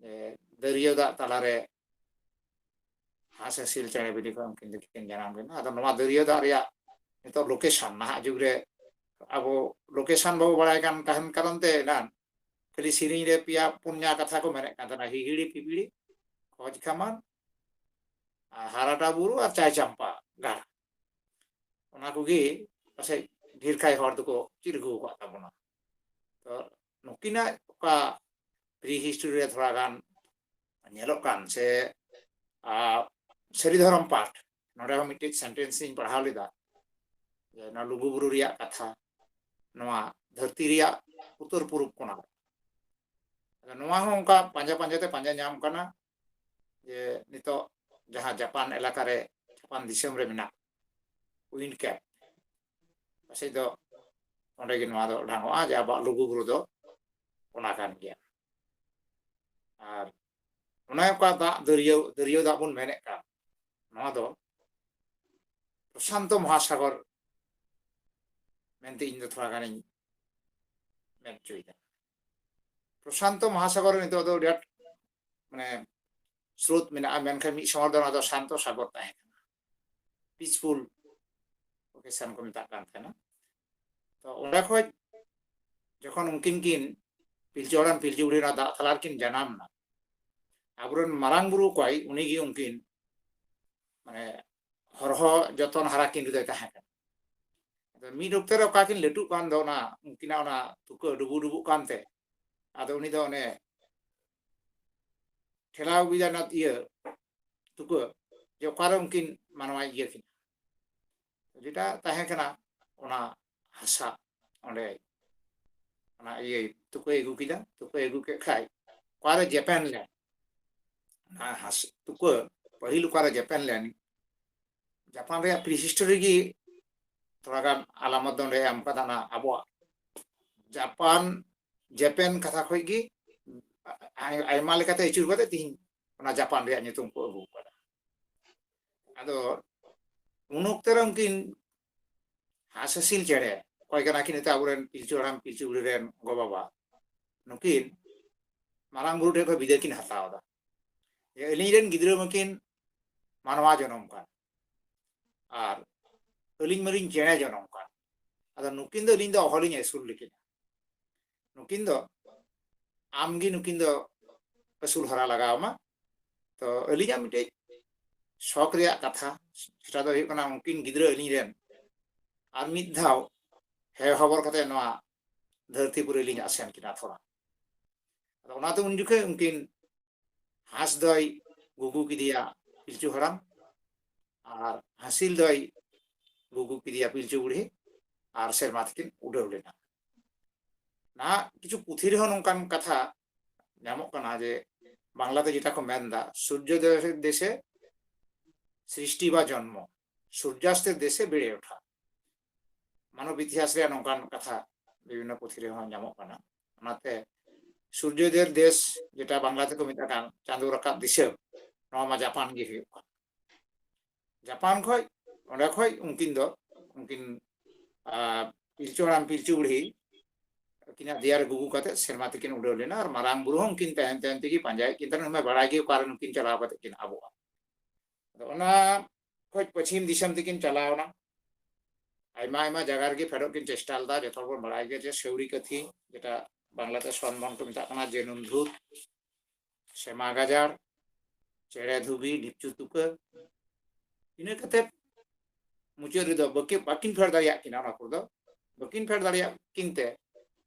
ᱡᱮ ᱫᱟᱹᱨᱭᱟᱹ ᱫᱟᱜ ᱛᱟᱞᱟᱨᱮ ᱦᱟᱸᱥ ᱦᱟᱹᱥᱤᱞ ᱪᱮᱬᱮ ᱵᱤᱞᱤ ᱠᱷᱚᱱ ᱩᱱᱠᱤᱱ ᱫᱚᱠᱤᱱ ᱡᱟᱱᱟᱢ ᱞᱮᱱᱟ᱾ ᱟᱫᱚ ᱱᱚᱣᱟ ᱫᱟᱹᱨᱭᱟᱹ ᱫᱟᱜ ᱨᱮᱭᱟᱜ ᱱᱤᱛᱚᱜ ᱞᱳᱠᱮᱥᱚᱱ, ᱱᱟᱦᱟᱜ ᱡᱩᱜᱽ ᱨᱮ ᱟᱵᱚ ᱞᱳᱠᱮᱥᱚᱱ ᱵᱟᱵᱚ ᱵᱟᱲᱟᱭ ᱠᱟᱱ ᱛᱟᱦᱮᱱ ᱠᱟᱨᱚᱱ ᱛᱮ ᱮᱱᱟᱱ ᱠᱷᱟᱹᱞᱤ ᱥᱮᱨᱮᱧ ᱨᱮ ᱯᱮᱭᱟ ᱯᱩᱱᱭᱟ ᱠᱟᱛᱷᱟ ᱠᱚ ᱢᱮᱱᱮᱫ ᱠᱟᱱ ᱛᱟᱦᱮᱱᱟ, ᱦᱤᱦᱤᱲᱤ ᱯᱤᱯᱤᱲᱤ, ᱠᱷᱚᱡᱽ ᱠᱷᱟᱢᱟᱨ, ᱟᱨ ᱦᱟᱨᱟᱴᱟ ᱵᱩᱨᱩ ᱟᱨ ᱪᱟᱭ ᱪᱟᱢᱯᱟ ᱜᱟᱲ᱾ ᱚᱱᱟ ᱠᱚᱜᱮ ᱯᱟᱥᱮᱡ ᱰᱷᱮᱨ ᱠᱟᱭ ᱦᱚᱲ ᱫᱚᱠᱚ ᱪᱮᱫ ᱟᱹᱜᱩ ᱟᱠᱟᱫ ᱛᱟᱵᱚᱱᱟ᱾ ᱛᱚ ᱱᱩᱠᱤᱱᱟᱜ ᱚᱠᱟ ᱯᱨᱤ ᱦᱤᱥᱴᱳᱨᱤ ᱨᱮ ᱛᱷᱚᱲᱟ ᱜᱟᱱ ᱧᱮᱞᱚᱜ ᱠᱟᱱ ᱥᱮ, ᱟ, ᱥᱟᱹᱨᱤ ᱫᱷᱚᱨᱚᱢ ᱯᱟᱴ, ᱱᱚᱰᱮ ᱦᱚᱸ ᱢᱤᱫᱴᱮᱡ ᱥᱮᱱᱴᱮᱱᱥ ᱤᱧ ᱯᱟᱲᱦᱟᱣ ᱞᱮᱫᱟ ᱡᱮ ᱱᱚᱣᱟ ᱞᱩᱜᱩᱵᱩᱨᱩ ᱨᱮᱭᱟᱜ ᱠᱟᱛᱷᱟ, ᱱᱚᱣᱟ ᱫᱷᱟᱹᱨᱛᱤ ᱨᱮᱭᱟᱜ ᱩᱛᱛᱚᱨ ᱯᱩᱨᱩᱵ ᱠᱚᱱᱟ ᱨᱮ᱾ ᱟᱫᱚ ᱱᱚᱣᱟ ᱦᱚᱸ ᱚᱱᱠᱟ ᱯᱟᱸᱡᱟ ᱯᱟᱸᱡᱟ ᱛᱮ ᱯᱟᱸᱡᱟ ᱧᱟᱢ ᱠᱟᱱᱟ ᱡᱮ ᱱᱤᱛᱚᱜ ᱡᱟᱦᱟᱸ ᱡᱟᱯᱟᱱ ᱮᱞᱟᱠᱟ ᱨᱮ, ᱡᱟᱯᱟᱱ ᱫᱤᱥᱚᱢ ᱨᱮ ᱢᱮᱱᱟᱜ ᱩᱭᱤᱱᱰ ᱠᱮᱯ, ᱯᱟᱥᱮᱡ ᱫᱚ ᱚᱸᱰᱮ ᱜᱮ ᱱᱚᱣᱟ ᱫᱚ ᱰᱷᱟᱝᱚᱜᱼᱟ ᱡᱮ ᱟᱵᱚᱣᱟᱜ ᱞᱩᱜᱩᱵᱩᱨᱩ ᱫᱚ ᱚᱱᱟ ᱠᱟᱱ ᱜᱮᱭᱟ᱾ ᱟᱨ ᱚᱱᱮ ᱚᱠᱟ ᱫᱟᱜ ᱫᱟᱹᱨᱭᱟᱹ, ᱫᱟᱹᱨᱭᱟᱹ ᱫᱟᱜ ᱵᱚᱱ ᱢᱮᱱᱮᱫ ᱠᱟᱱ, ᱱᱚᱣᱟ ᱫᱚ ᱯᱨᱚᱥᱟᱱᱛᱚ ᱢᱚᱦᱟᱥᱟᱜᱚᱨ ᱢᱮᱱᱛᱮ ᱤᱧ ᱫᱚ ᱛᱷᱚᱲᱟ ᱜᱟᱱᱤᱧ ᱢᱮᱱ ᱦᱚᱪᱚᱭᱮᱫᱟ᱾ ᱯᱨᱚᱥᱟᱱᱛᱚ ᱢᱚᱦᱟᱥᱟᱜᱚᱨ ᱨᱮ ᱱᱤᱛᱚᱜ ᱫᱚ ᱟᱹᱰᱤ ᱟᱸᱴ ᱢᱟᱱᱮ ᱥᱨᱳᱛ ᱢᱮᱱᱟᱜᱼᱟ, ᱢᱮᱱᱠᱷᱟᱱ ᱢᱤᱫ ᱥᱚᱢᱚᱭ ᱫᱚ ᱚᱱᱟ ᱫᱚ ᱥᱟᱱᱛᱚ ᱥᱟᱜᱚᱨ ᱛᱟᱦᱮᱸ ᱠᱟᱱᱟ, ᱯᱤᱥᱯᱷᱩᱞ ᱳᱠᱮᱥᱚᱱ ᱠᱚ ᱢᱮᱛᱟᱜ ᱠᱟᱱ ᱛᱟᱦᱮᱱᱟ᱾ ᱛᱚ ᱚᱸᱰᱮ ᱠᱷᱚᱡ ᱡᱚᱠᱷᱚᱱ ᱩᱱᱠᱤᱱ ᱠᱤᱱ ᱯᱤᱞᱪᱩ ᱦᱟᱲᱟᱢ ᱯᱤᱞᱪᱩ ᱵᱩᱲᱦᱤ ᱚᱱᱟ ᱫᱟᱜ ᱛᱟᱞᱟ ᱨᱮᱠᱤᱱ ᱡᱟᱱᱟᱢ ᱮᱱᱟ, ᱟᱵᱚᱨᱮᱱ ᱢᱟᱨᱟᱝ ᱵᱩᱨᱩ ᱚᱠᱚᱭ, ᱩᱱᱤ ᱜᱮ ᱩᱱᱠᱤᱱ ᱢᱟᱱᱮ ᱦᱚᱨᱦᱚ ᱡᱚᱛᱚᱱ ᱦᱟᱨᱟ ᱠᱤᱱ ᱨᱮᱫᱚᱭ ᱛᱟᱦᱮᱸ ᱠᱟᱱᱟ᱾ ᱟᱫᱚ ᱢᱤᱫ ᱚᱠᱛᱮ ᱨᱮ ᱚᱠᱟ ᱠᱤᱱ ᱞᱟᱹᱴᱩᱜ ᱠᱟᱱ ᱫᱚ, ᱚᱱᱟ ᱩᱱᱠᱤᱱᱟᱜ ᱚᱱᱟ ᱛᱩᱠᱟᱹ ᱰᱩᱵᱩ ᱰᱩᱵᱩᱜ ᱠᱟᱱᱛᱮ, ᱟᱫᱚ ᱩᱱᱤ ᱫᱚ ᱚᱱᱮ ᱴᱷᱮᱞᱟᱣ ᱟᱹᱜᱩᱭᱮᱫᱟ ᱚᱱᱟ ᱤᱭᱟᱹ ᱛᱩᱠᱟᱹ, ᱡᱮ ᱚᱠᱟᱨᱮ ᱩᱱᱠᱤᱱ ᱢᱟᱱᱣᱟᱭ ᱤᱭᱟᱹ ᱠᱤᱱᱟ, ᱡᱮᱴᱟ ᱛᱟᱦᱮᱸ ᱠᱟᱱᱟ ᱚᱱᱟ ᱦᱟᱥᱟ, ᱚᱸᱰᱮ ᱚᱱᱟ ᱤᱭᱟᱹ ᱛᱩᱠᱟᱹᱭ ᱟᱹᱜᱩ ᱠᱮᱫᱟ᱾ ᱛᱩᱠᱟᱹᱭ ᱟᱹᱜᱩ ᱠᱮᱫ ᱠᱷᱟᱡ ᱚᱠᱟᱨᱮ ᱡᱮᱯᱮᱱ ᱞᱮᱱ, ᱚᱱᱟ ᱦᱟᱥᱟ ᱛᱩᱠᱟᱹ ᱯᱟᱹᱦᱤᱞ ᱚᱠᱟᱨᱮ ᱡᱮᱯᱮᱱ ᱞᱮᱱ, ᱡᱟᱯᱟᱱ ᱨᱮᱭᱟᱜ ᱯᱨᱤ ᱦᱤᱥᱴᱳᱨᱤ ᱜᱮ ᱛᱷᱚᱲᱟ ᱜᱟᱱ ᱟᱞᱟᱢᱚᱛ ᱫᱚ ᱚᱸᱰᱮ ᱮᱢ ᱠᱟᱫᱟ᱾ ᱚᱱᱟ ᱟᱵᱚᱣᱟᱜ ᱡᱟᱯᱟᱱ ᱡᱮᱯᱮᱱ ᱠᱟᱛᱷᱟ ᱠᱷᱚᱡ ᱜᱮ ᱟᱭ-, ᱟᱭᱢᱟ ᱞᱮᱠᱟᱛᱮ ᱟᱹᱪᱩᱨ ᱠᱟᱛᱮ ᱛᱤᱦᱤᱧ ᱚᱱᱟ ᱡᱟᱯᱟᱱ ᱨᱮᱭᱟᱜ ᱧᱩᱛᱩᱢ ᱠᱚ ᱟᱹᱜᱩ ᱠᱟᱫᱟ᱾ ᱟᱫᱚ ᱩᱱ ᱚᱠᱛᱮ ᱨᱮ ᱩᱱᱠᱤᱱ ᱦᱟᱸᱥ ᱦᱟᱹᱥᱤᱞ ᱪᱮᱬᱮ, ᱚᱠᱚᱭ ᱠᱟᱱᱟ ᱠᱤᱱ ᱱᱤᱛᱚᱜ ᱟᱵᱚᱨᱮᱱ ᱯᱤᱞᱪᱩ ᱦᱟᱲᱟᱢ ᱯᱤᱞᱪᱩ ᱵᱩᱲᱦᱤ ᱨᱮᱱ ᱜᱚ ᱵᱟᱵᱟ, ᱱᱩᱠᱤᱱ ᱢᱟᱨᱟᱝ ᱵᱩᱨᱩ ᱴᱷᱮᱱ ᱠᱷᱚᱱ ᱵᱤᱫᱟᱹᱭ ᱠᱤᱱ ᱦᱟᱛᱟᱣ ᱮᱫᱟ᱾ ᱡᱮ ᱟᱹᱞᱤᱧ ᱨᱮᱱ ᱜᱤᱫᱽᱨᱟᱹ ᱢᱟᱠᱤᱱ ᱢᱟᱱᱣᱟ ᱡᱚᱱᱚᱢ ᱠᱟᱱ, ᱟᱨ ᱟᱹᱞᱤᱧ ᱢᱟᱞᱤᱧ ᱪᱮᱬᱮ ᱡᱚᱱᱚᱢ ᱠᱟᱱ, ᱟᱫᱚ ᱱᱩᱠᱤᱱ ᱫᱚ ᱟᱹᱞᱤᱧ ᱫᱚ ᱚᱦᱚᱞᱤᱧ ᱟᱹᱥᱩᱞ ᱞᱮᱠᱤᱱᱟ᱾ ᱱᱩᱠᱤᱱ ᱫᱚ ᱟᱢᱜᱮ ᱱᱩᱠᱤᱱ ᱫᱚ ᱟᱹᱥᱩᱞ ᱦᱟᱨᱟ ᱞᱟᱜᱟᱣ ᱟᱢᱟ᱾ ᱛᱚ ᱟᱹᱞᱤᱧᱟᱜ ᱢᱤᱫᱴᱮᱡ ᱥᱚᱠ ᱨᱮᱭᱟᱜ ᱠᱟᱛᱷᱟ, ᱥᱮᱴᱟ ᱫᱚ ᱦᱩᱭᱩᱜ ᱠᱟᱱᱟ ᱩᱱᱠᱤᱱ ᱜᱤᱫᱽᱨᱟᱹ ᱟᱹᱞᱤᱧ ᱨᱮᱱ ᱟᱨ ᱢᱤᱫ ᱫᱷᱟᱣ ᱦᱮᱸ ᱦᱚᱵᱚᱨ ᱠᱟᱛᱮ ᱱᱚᱣᱟ ᱫᱷᱟᱹᱨᱛᱤ ᱯᱩᱨᱤ ᱞᱤᱧ ᱟᱥᱮᱱ ᱠᱤᱱᱟ ᱛᱷᱚᱲᱟ᱾ ᱟᱫᱚ ᱚᱱᱟᱛᱮ ᱩᱱ ᱡᱚᱠᱷᱮᱡ ᱩᱱᱠᱤᱱ ᱦᱟᱸᱥ ᱫᱚᱭ ᱜᱩᱜᱩ ᱠᱮᱫᱮᱭᱟ ᱯᱤᱞᱪᱩ ᱦᱟᱲᱟᱢ, ᱟᱨ ᱦᱟᱹᱥᱤᱞ ᱫᱚᱭ ᱜᱩᱜᱩ ᱠᱮᱫᱮᱭᱟ ᱯᱤᱞᱪᱩ ᱵᱩᱲᱦᱤ, ᱟᱨ ᱥᱮᱨᱢᱟ ᱛᱮᱠᱤᱱ ᱩᱰᱟᱹᱣ ᱞᱮᱱᱟ᱾ ᱱᱟᱦᱟᱜ ᱠᱤᱪᱷᱩ ᱯᱩᱛᱷᱤ ᱨᱮᱦᱚᱸ ᱱᱚᱝᱠᱟᱱ ᱠᱟᱛᱷᱟ ᱧᱟᱢᱚᱜ ᱠᱟᱱᱟ ᱡᱮ ᱵᱟᱝᱞᱟᱛᱮ ᱡᱮᱴᱟ ᱠᱚ ᱢᱮᱱᱫᱟ, ᱥᱩᱨᱡᱚ ᱫᱮᱥᱮ ᱥᱨᱤᱥᱴᱤ ᱵᱟ ᱡᱚᱱᱢᱚ, ᱥᱩᱨᱡᱟᱥᱛᱮ ᱫᱮᱥᱮ ᱵᱮᱲᱮ ᱳᱴᱷᱟ᱾ ᱢᱟᱱᱚᱵ ᱤᱛᱤᱦᱟᱥ ᱨᱮᱭᱟᱜ ᱱᱚᱝᱠᱟᱱ ᱠᱟᱛᱷᱟ ᱵᱤᱵᱷᱤᱱᱱᱚ ᱯᱩᱛᱷᱤ ᱨᱮᱦᱚᱸ ᱧᱟᱢᱚᱜ ᱠᱟᱱᱟ᱾ ᱚᱱᱟᱛᱮ ᱥᱩᱨᱡᱚᱫᱮᱵ ᱫᱮᱥ, ᱡᱮᱴᱟ ᱵᱟᱝᱞᱟ ᱛᱮᱠᱚ ᱢᱮᱛᱟᱜ ᱠᱟᱱ ᱪᱟᱸᱫᱳ ᱨᱟᱠᱟᱵ ᱫᱤᱥᱚᱢ, ᱱᱚᱣᱟ ᱢᱟ ᱡᱟᱯᱟᱱ ᱜᱮ ᱦᱩᱭᱩᱜ ᱠᱟᱱᱟ᱾ ᱡᱟᱯᱟᱱ ᱠᱷᱚᱡ, ᱚᱸᱰᱮ ᱠᱷᱚᱡ ᱩᱱᱠᱤᱱ ᱫᱚ, ᱩᱱᱠᱤᱱ, ᱟᱨ ᱯᱤᱞᱪᱩ ᱦᱟᱲᱟᱢ ᱯᱤᱞᱪᱩ ᱵᱩᱲᱦᱤ ᱟᱹᱠᱤᱱᱟᱜ ᱫᱮᱭᱟ ᱨᱮ ᱜᱩᱜᱩ ᱠᱟᱛᱮ ᱥᱮᱨᱢᱟ ᱛᱮᱠᱤᱱ ᱩᱰᱟᱹᱣ ᱞᱮᱱᱟ, ᱟᱨ ᱢᱟᱨᱟᱝ ᱵᱩᱨᱩ ᱦᱚᱸ ᱩᱱᱠᱤᱱ ᱛᱟᱭᱚᱢ ᱛᱟᱭᱚᱢ ᱛᱮᱜᱮ ᱯᱟᱸᱡᱟᱭᱮᱫ ᱠᱤᱱ ᱛᱟᱦᱮᱱᱟ, ᱩᱱᱤ ᱢᱟ ᱵᱟᱲᱟᱭ ᱜᱮ ᱚᱠᱟᱨᱮ ᱱᱩᱠᱤᱱ ᱪᱟᱞᱟᱣ ᱠᱟᱛᱮ ᱠᱤᱱ ᱟᱵᱚᱜᱼᱟ᱾ ᱟᱫᱚ ᱚᱱᱟ ᱠᱷᱚᱡ ᱯᱚᱪᱷᱤᱢ ᱫᱤᱥᱚᱢ ᱛᱮᱠᱤᱱ ᱪᱟᱞᱟᱣ ᱮᱱᱟ᱾ ᱟᱭᱢᱟ ᱟᱭᱢᱟ ᱡᱟᱭᱜᱟ ᱨᱮᱜᱮ ᱯᱷᱮᱰᱚᱜ ᱠᱤᱱ ᱪᱮᱥᱴᱟ ᱞᱮᱫᱟ᱾ ᱡᱚᱛᱚ ᱦᱚᱲ ᱵᱚᱱ ᱵᱟᱲᱟᱭ ᱜᱮᱭᱟ ᱡᱮ ᱥᱮᱣᱲᱤ ᱠᱟᱹᱛᱷᱤ, ᱡᱮᱴᱟ ᱵᱟᱝᱞᱟᱛᱮ ᱥᱚᱱᱵᱚᱱ ᱠᱚ ᱢᱮᱛᱟᱜ ᱠᱟᱱᱟ, ᱡᱮᱱᱩᱢ ᱫᱷᱩᱛ, ᱥᱮᱢᱟ ᱜᱟᱡᱟᱲ, ᱪᱮᱬᱮ ᱫᱷᱩᱵᱤ, ᱰᱷᱤᱯᱪᱩ ᱛᱩᱠᱟᱹ, ᱤᱱᱟᱹ ᱠᱟᱛᱮ ᱢᱩᱪᱟᱹᱫ ᱨᱮᱫᱚ ᱵᱟᱹᱠᱤ-, ᱵᱟᱹᱠᱤᱱ ᱯᱷᱮᱰ ᱫᱟᱲᱮᱭᱟᱜ ᱠᱤᱱᱟ᱾ ᱚᱱᱟ ᱠᱚᱨᱮ ᱫᱚ ᱵᱟᱹᱠᱤᱱ ᱯᱷᱮᱰ ᱫᱟᱲᱮᱭᱟᱜ ᱠᱤᱱ ᱛᱮ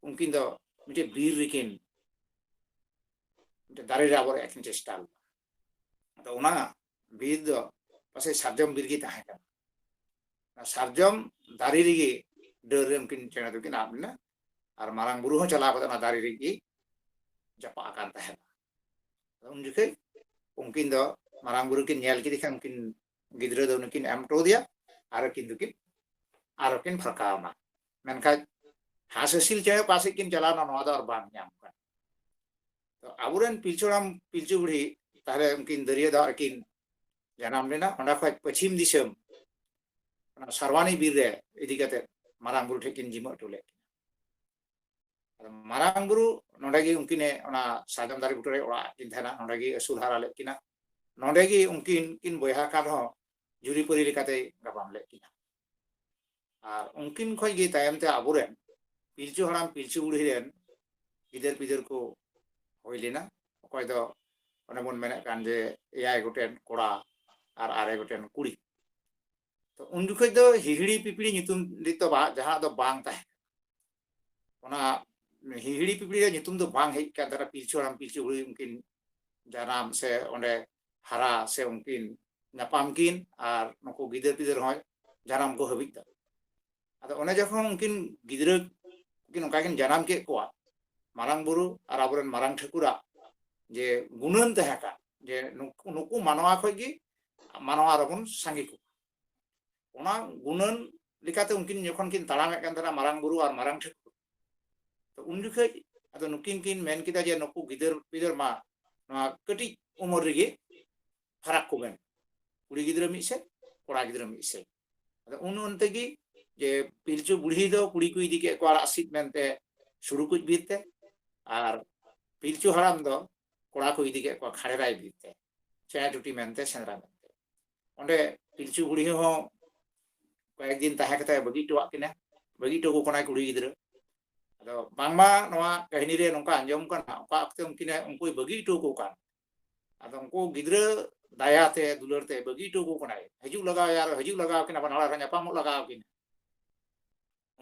ᱩᱱᱠᱤᱱ ᱫᱚ ᱢᱤᱫᱴᱮᱡ ᱵᱤᱨ ᱨᱮᱠᱤᱱ ᱢᱤᱫᱴᱮᱱ ᱫᱟᱨᱮ ᱨᱮ ᱟᱵᱚ ᱨᱮᱭᱟᱜ ᱠᱤᱱ ᱪᱮᱥᱴᱟ ᱞᱮᱫᱟ᱾ ᱟᱫᱚ ᱚᱱᱟ ᱵᱤᱨ ᱫᱚ ᱯᱟᱥᱮᱡ ᱥᱟᱨᱡᱚᱢ ᱵᱤᱨ ᱜᱮ ᱛᱟᱦᱮᱸ ᱠᱟᱱᱟ᱾ ᱚᱱᱟ ᱥᱟᱨᱡᱚᱢ ᱫᱟᱨᱮ ᱨᱮᱜᱮ ᱰᱟᱹᱨ ᱨᱮ ᱩᱱᱠᱤᱱ ᱪᱮᱬᱮ ᱫᱚᱠᱤᱱ ᱟᱵ ᱞᱮᱱᱟ᱾ ᱟᱨ ᱢᱟᱨᱟᱝ ᱵᱩᱨᱩ ᱦᱚᱸ ᱪᱟᱞᱟᱣ ᱠᱟᱛᱮ ᱚᱱᱟ ᱫᱟᱨᱮ ᱨᱮᱜᱮ ᱡᱟᱯᱟᱜ ᱟᱠᱟᱱ ᱛᱟᱦᱮᱱᱟ᱾ ᱩᱱ ᱡᱚᱠᱷᱮᱡ ᱩᱱᱠᱤᱱ ᱫᱚ, ᱢᱟᱨᱟᱝ ᱵᱩᱨᱩ ᱠᱤᱱ ᱧᱮᱞ ᱠᱮᱫᱮ ᱠᱷᱟᱱ, ᱩᱱᱠᱤᱱ ᱜᱤᱫᱽᱨᱟᱹ ᱫᱚ ᱩᱱᱤ ᱠᱤᱱ ᱮᱢ ᱦᱚᱴᱚ ᱟᱫᱮᱭᱟ, ᱟᱨ ᱩᱱᱠᱤᱱ ᱫᱚᱠᱤᱱ, ᱟᱨ ᱦᱚᱸ ᱠᱤᱱ ᱯᱷᱟᱨᱠᱟᱣ ᱮᱱᱟ᱾ ᱢᱮᱱᱠᱷᱟᱱ ᱦᱟᱸᱥ ᱦᱟᱹᱥᱤᱞ ᱪᱮᱬᱮ ᱚᱠᱟ ᱥᱮᱫ ᱠᱤᱱ ᱪᱟᱞᱟᱣ ᱮᱱᱟ, ᱱᱚᱣᱟ ᱫᱚ ᱟᱨ ᱵᱟᱝ ᱧᱟᱢ ᱠᱟᱱᱟ᱾ ᱛᱚ ᱟᱵᱚᱨᱮᱱ ᱯᱤᱞᱪᱩ ᱦᱟᱲᱟᱢ ᱯᱤᱞᱪᱩ ᱵᱩᱲᱦᱤ ᱛᱟᱦᱞᱮ ᱩᱱᱠᱤᱱ ᱫᱟᱹᱨᱭᱟᱹ ᱫᱟᱜ ᱨᱮᱠᱤᱱ ᱡᱟᱱᱟᱢ ᱞᱮᱱᱟ᱾ ᱚᱸᱰᱮ ᱠᱷᱚᱱ ᱯᱚᱪᱷᱤᱢ ᱫᱤᱥᱚᱢ ᱚᱱᱟ ᱥᱟᱨᱣᱟᱱᱤ ᱵᱤᱨ ᱨᱮ ᱤᱫᱤ ᱠᱟᱛᱮ ᱢᱟᱨᱟᱝ ᱵᱩᱨᱩ ᱴᱷᱮᱱ ᱠᱤᱱ ᱡᱤᱢᱟᱹ ᱦᱚᱴᱚ ᱞᱮᱫ ᱠᱤᱱᱟ᱾ ᱟᱫᱚ ᱢᱟᱨᱟᱝ ᱵᱩᱨᱩ ᱱᱚᱰᱮ ᱜᱮ ᱩᱱᱠᱤᱱᱮ ᱚᱱᱟ ᱥᱟᱨᱡᱚᱢ ᱫᱟᱨᱮ ᱵᱩᱴᱟᱹ ᱨᱮ ᱚᱲᱟᱜ ᱠᱤᱱ ᱛᱟᱦᱮᱱᱟ, ᱱᱚᱰᱮ ᱜᱮ ᱟᱹᱥᱩᱞ ᱦᱟᱨᱟ ᱞᱮᱫ ᱠᱤᱱᱟ᱾ ᱱᱚᱰᱮ ᱜᱮ ᱩᱱᱠᱤᱱ ᱠᱤᱱ ᱵᱚᱭᱦᱟ ᱠᱟᱱ ᱨᱮᱦᱚᱸ ᱡᱩᱨᱤᱯᱟᱹᱨᱤ ᱞᱮᱠᱟᱛᱮᱭ ᱜᱟᱵᱟᱱ ᱞᱮᱫ ᱠᱤᱱᱟ᱾ ᱟᱨ ᱩᱱᱠᱤᱱ ᱠᱷᱚᱱ ᱜᱮ ᱛᱟᱭᱚᱢ ᱛᱮ ᱟᱵᱚᱨᱮᱱ ᱯᱤᱞᱪᱩ ᱦᱟᱲᱟᱢ ᱯᱤᱞᱪᱩ ᱵᱩᱲᱦᱤ ᱨᱮᱱ ᱜᱤᱫᱟᱹᱨ ᱯᱤᱫᱟᱹᱨ ᱠᱚ ᱦᱩᱭ ᱞᱮᱱᱟ᱾ ᱚᱠᱚᱭ ᱫᱚ ᱚᱱᱮ ᱵᱚᱱ ᱢᱮᱱᱮᱫ ᱠᱟᱱ ᱡᱮ ᱮᱭᱟᱭ ᱜᱚᱴᱮᱱ ᱠᱚᱲᱟ ᱟᱨ ᱟᱨᱮ ᱜᱚᱴᱮᱱ ᱠᱩᱲᱤ᱾ ᱛᱚ ᱩᱱ ᱡᱚᱠᱷᱚᱡ ᱫᱚ ᱦᱤᱦᱤᱲᱤ ᱯᱤᱯᱤᱲᱤ ᱧᱩᱛᱩᱢ ᱫᱚ ᱵᱟ-, ᱡᱟᱦᱟᱸ ᱫᱚ ᱵᱟᱝ ᱛᱟᱦᱮᱸ ᱠᱟᱱᱟ᱾ ᱚᱱᱟ ᱦᱤᱦᱤᱲᱤ ᱯᱤᱯᱤᱲᱤ ᱨᱮᱭᱟᱜ ᱧᱩᱛᱩᱢ ᱫᱚ ᱵᱟᱝ ᱦᱮᱡ ᱠᱟᱱ ᱛᱟᱦᱮᱱᱟ ᱯᱤᱞᱪᱩ ᱦᱟᱲᱟᱢ ᱯᱤᱞᱪᱩ ᱵᱩᱲᱦᱤ ᱩᱱᱠᱤᱱ ᱡᱟᱱᱟᱢ ᱥᱮ ᱚᱸᱰᱮ ᱦᱟᱨᱟ ᱥᱮ ᱩᱱᱠᱤᱱ ᱧᱟᱯᱟᱢ ᱠᱤᱱ ᱟᱨ ᱱᱩᱠᱩ ᱜᱤᱫᱟᱹᱨ ᱯᱤᱫᱟᱹᱨ ᱦᱚᱸ ᱡᱟᱱᱟᱢ ᱠᱚ ᱦᱟᱹᱵᱤᱡ ᱫᱚ᱾ ᱟᱫᱚ ᱚᱱᱮ ᱡᱚᱠᱷᱚᱱ ᱩᱱᱠᱤᱱ ᱜᱤᱫᱽᱨᱟᱹ ᱩᱱᱠᱤᱱ ᱚᱱᱠᱟ ᱠᱤᱱ ᱡᱟᱱᱟᱢ ᱠᱮᱫ ᱠᱚᱣᱟ, ᱢᱟᱨᱟᱝ ᱵᱩᱨᱩ ᱟᱨ ᱟᱵᱚᱨᱮᱱ ᱢᱟᱨᱟᱝ ᱴᱷᱟᱹᱠᱩᱨᱟᱜ ᱡᱮ ᱜᱩᱱᱟᱹᱱ ᱛᱟᱦᱮᱸ ᱠᱟᱱ, ᱡᱮ ᱱᱩᱠᱩ, ᱱᱩᱠᱩ ᱢᱟᱱᱣᱟ ᱠᱷᱚᱡ ᱜᱮ ᱢᱟᱱᱣᱟ ᱨᱮᱵᱚᱱ ᱥᱟᱸᱜᱮ ᱠᱚᱣᱟ᱾ ᱚᱱᱟ ᱜᱩᱱᱟᱹᱱ ᱞᱮᱠᱟᱛᱮ ᱩᱱᱠᱤᱱ ᱡᱚᱠᱷᱚᱱ ᱠᱤᱱ ᱛᱟᱲᱟᱢᱮᱫ ᱠᱟᱱ ᱛᱟᱦᱮᱱᱟ, ᱢᱟᱨᱟᱝ ᱵᱩᱨᱩ ᱟᱨ ᱢᱟᱨᱟᱝ ᱴᱷᱟᱹᱠᱩᱨ, ᱛᱚ ᱩᱱ ᱡᱚᱠᱷᱚᱡ ᱟᱫᱚ ᱱᱩᱠᱤᱱ ᱠᱤᱱ ᱢᱮᱱ ᱠᱮᱫᱟ ᱡᱮ ᱱᱩᱠᱩ ᱜᱤᱫᱟᱹᱨ ᱯᱤᱫᱟᱹᱨ ᱢᱟ ᱱᱚᱣᱟ ᱠᱟᱹᱴᱤᱡ ᱩᱢᱮᱨ ᱨᱮᱜᱮ ᱯᱷᱟᱨᱟᱠ ᱠᱚ ᱵᱮᱱ, ᱠᱩᱲᱤ ᱜᱤᱫᱽᱨᱟᱹ ᱢᱤᱫ ᱥᱮᱫ, ᱠᱚᱲᱟ ᱜᱤᱫᱽᱨᱟᱹ ᱢᱤᱫ ᱥᱮᱫ᱾ ᱟᱫᱚ ᱩᱱ ᱚᱱᱛᱮ ᱜᱮ ᱡᱮ ᱯᱤᱞᱪᱩ ᱵᱩᱲᱦᱤ ᱫᱚ ᱠᱩᱲᱤ ᱠᱚ ᱤᱫᱤ ᱠᱮᱫ ᱠᱚᱣᱟ ᱟᱲᱟᱜ ᱥᱤᱫ ᱢᱮᱱᱛᱮ ᱥᱩᱲᱩᱠᱩᱡ ᱵᱤᱨ ᱛᱮ, ᱟᱨ ᱯᱤᱞᱪᱩ ᱦᱟᱲᱟᱢ ᱫᱚ ᱠᱚᱲᱟ ᱠᱚ ᱤᱫᱤ ᱠᱮᱫ ᱠᱚᱣᱟ ᱠᱷᱟᱲᱮᱨᱟᱭ ᱵᱤᱨ ᱛᱮ, ᱪᱮᱬᱮ ᱴᱩᱴᱤ ᱢᱮᱱᱛᱮ ᱥᱮᱸᱫᱽᱨᱟ ᱢᱮᱱᱛᱮ᱾ ᱚᱸᱰᱮ ᱯᱤᱞᱪᱩ ᱵᱩᱲᱦᱤ ᱦᱚᱸ ᱠᱚᱭᱮᱠ ᱫᱤᱱ ᱛᱟᱦᱮᱸ ᱠᱟᱛᱮ ᱵᱟᱹᱜᱤ ᱦᱚᱴᱚᱣᱟᱜ ᱠᱤᱱᱟ, ᱵᱟᱹᱜᱤ ᱦᱚᱴᱚ ᱠᱚ ᱠᱟᱱᱟᱭ ᱠᱩᱲᱤ ᱜᱤᱫᱽᱨᱟᱹ᱾ ᱟᱫᱚ ᱵᱟᱝᱢᱟ ᱱᱚᱣᱟ ᱠᱟᱹᱦᱱᱤ ᱨᱮ ᱱᱚᱝᱠᱟ ᱟᱸᱡᱚᱢ ᱠᱟᱱᱟ, ᱚᱠᱟ ᱚᱠᱛᱮ ᱩᱱᱠᱤᱱ ᱩᱱᱠᱩᱭ ᱵᱟᱹᱜᱤ ᱦᱚᱴᱚ ᱠᱚ ᱠᱟᱱ, ᱟᱫᱚ ᱩᱱᱠᱩ ᱜᱤᱫᱽᱨᱟᱹ ᱫᱟᱭᱟ ᱛᱮ ᱫᱩᱞᱟᱹᱲ ᱛᱮ ᱵᱟᱹᱜᱤ ᱦᱚᱴᱚ ᱠᱚ ᱠᱟᱱᱟᱭ, ᱦᱤᱡᱩᱜ ᱞᱟᱜᱟᱣ ᱟᱨ ᱦᱤᱡᱩᱜ ᱞᱟᱜᱟᱣ ᱠᱤᱱᱟ, ᱵᱟᱱᱟ ᱦᱚᱲ ᱟᱨᱦᱚᱸ ᱧᱟᱯᱟᱢᱚᱜ ᱞᱟᱜᱟᱣ ᱠᱤᱱᱟ᱾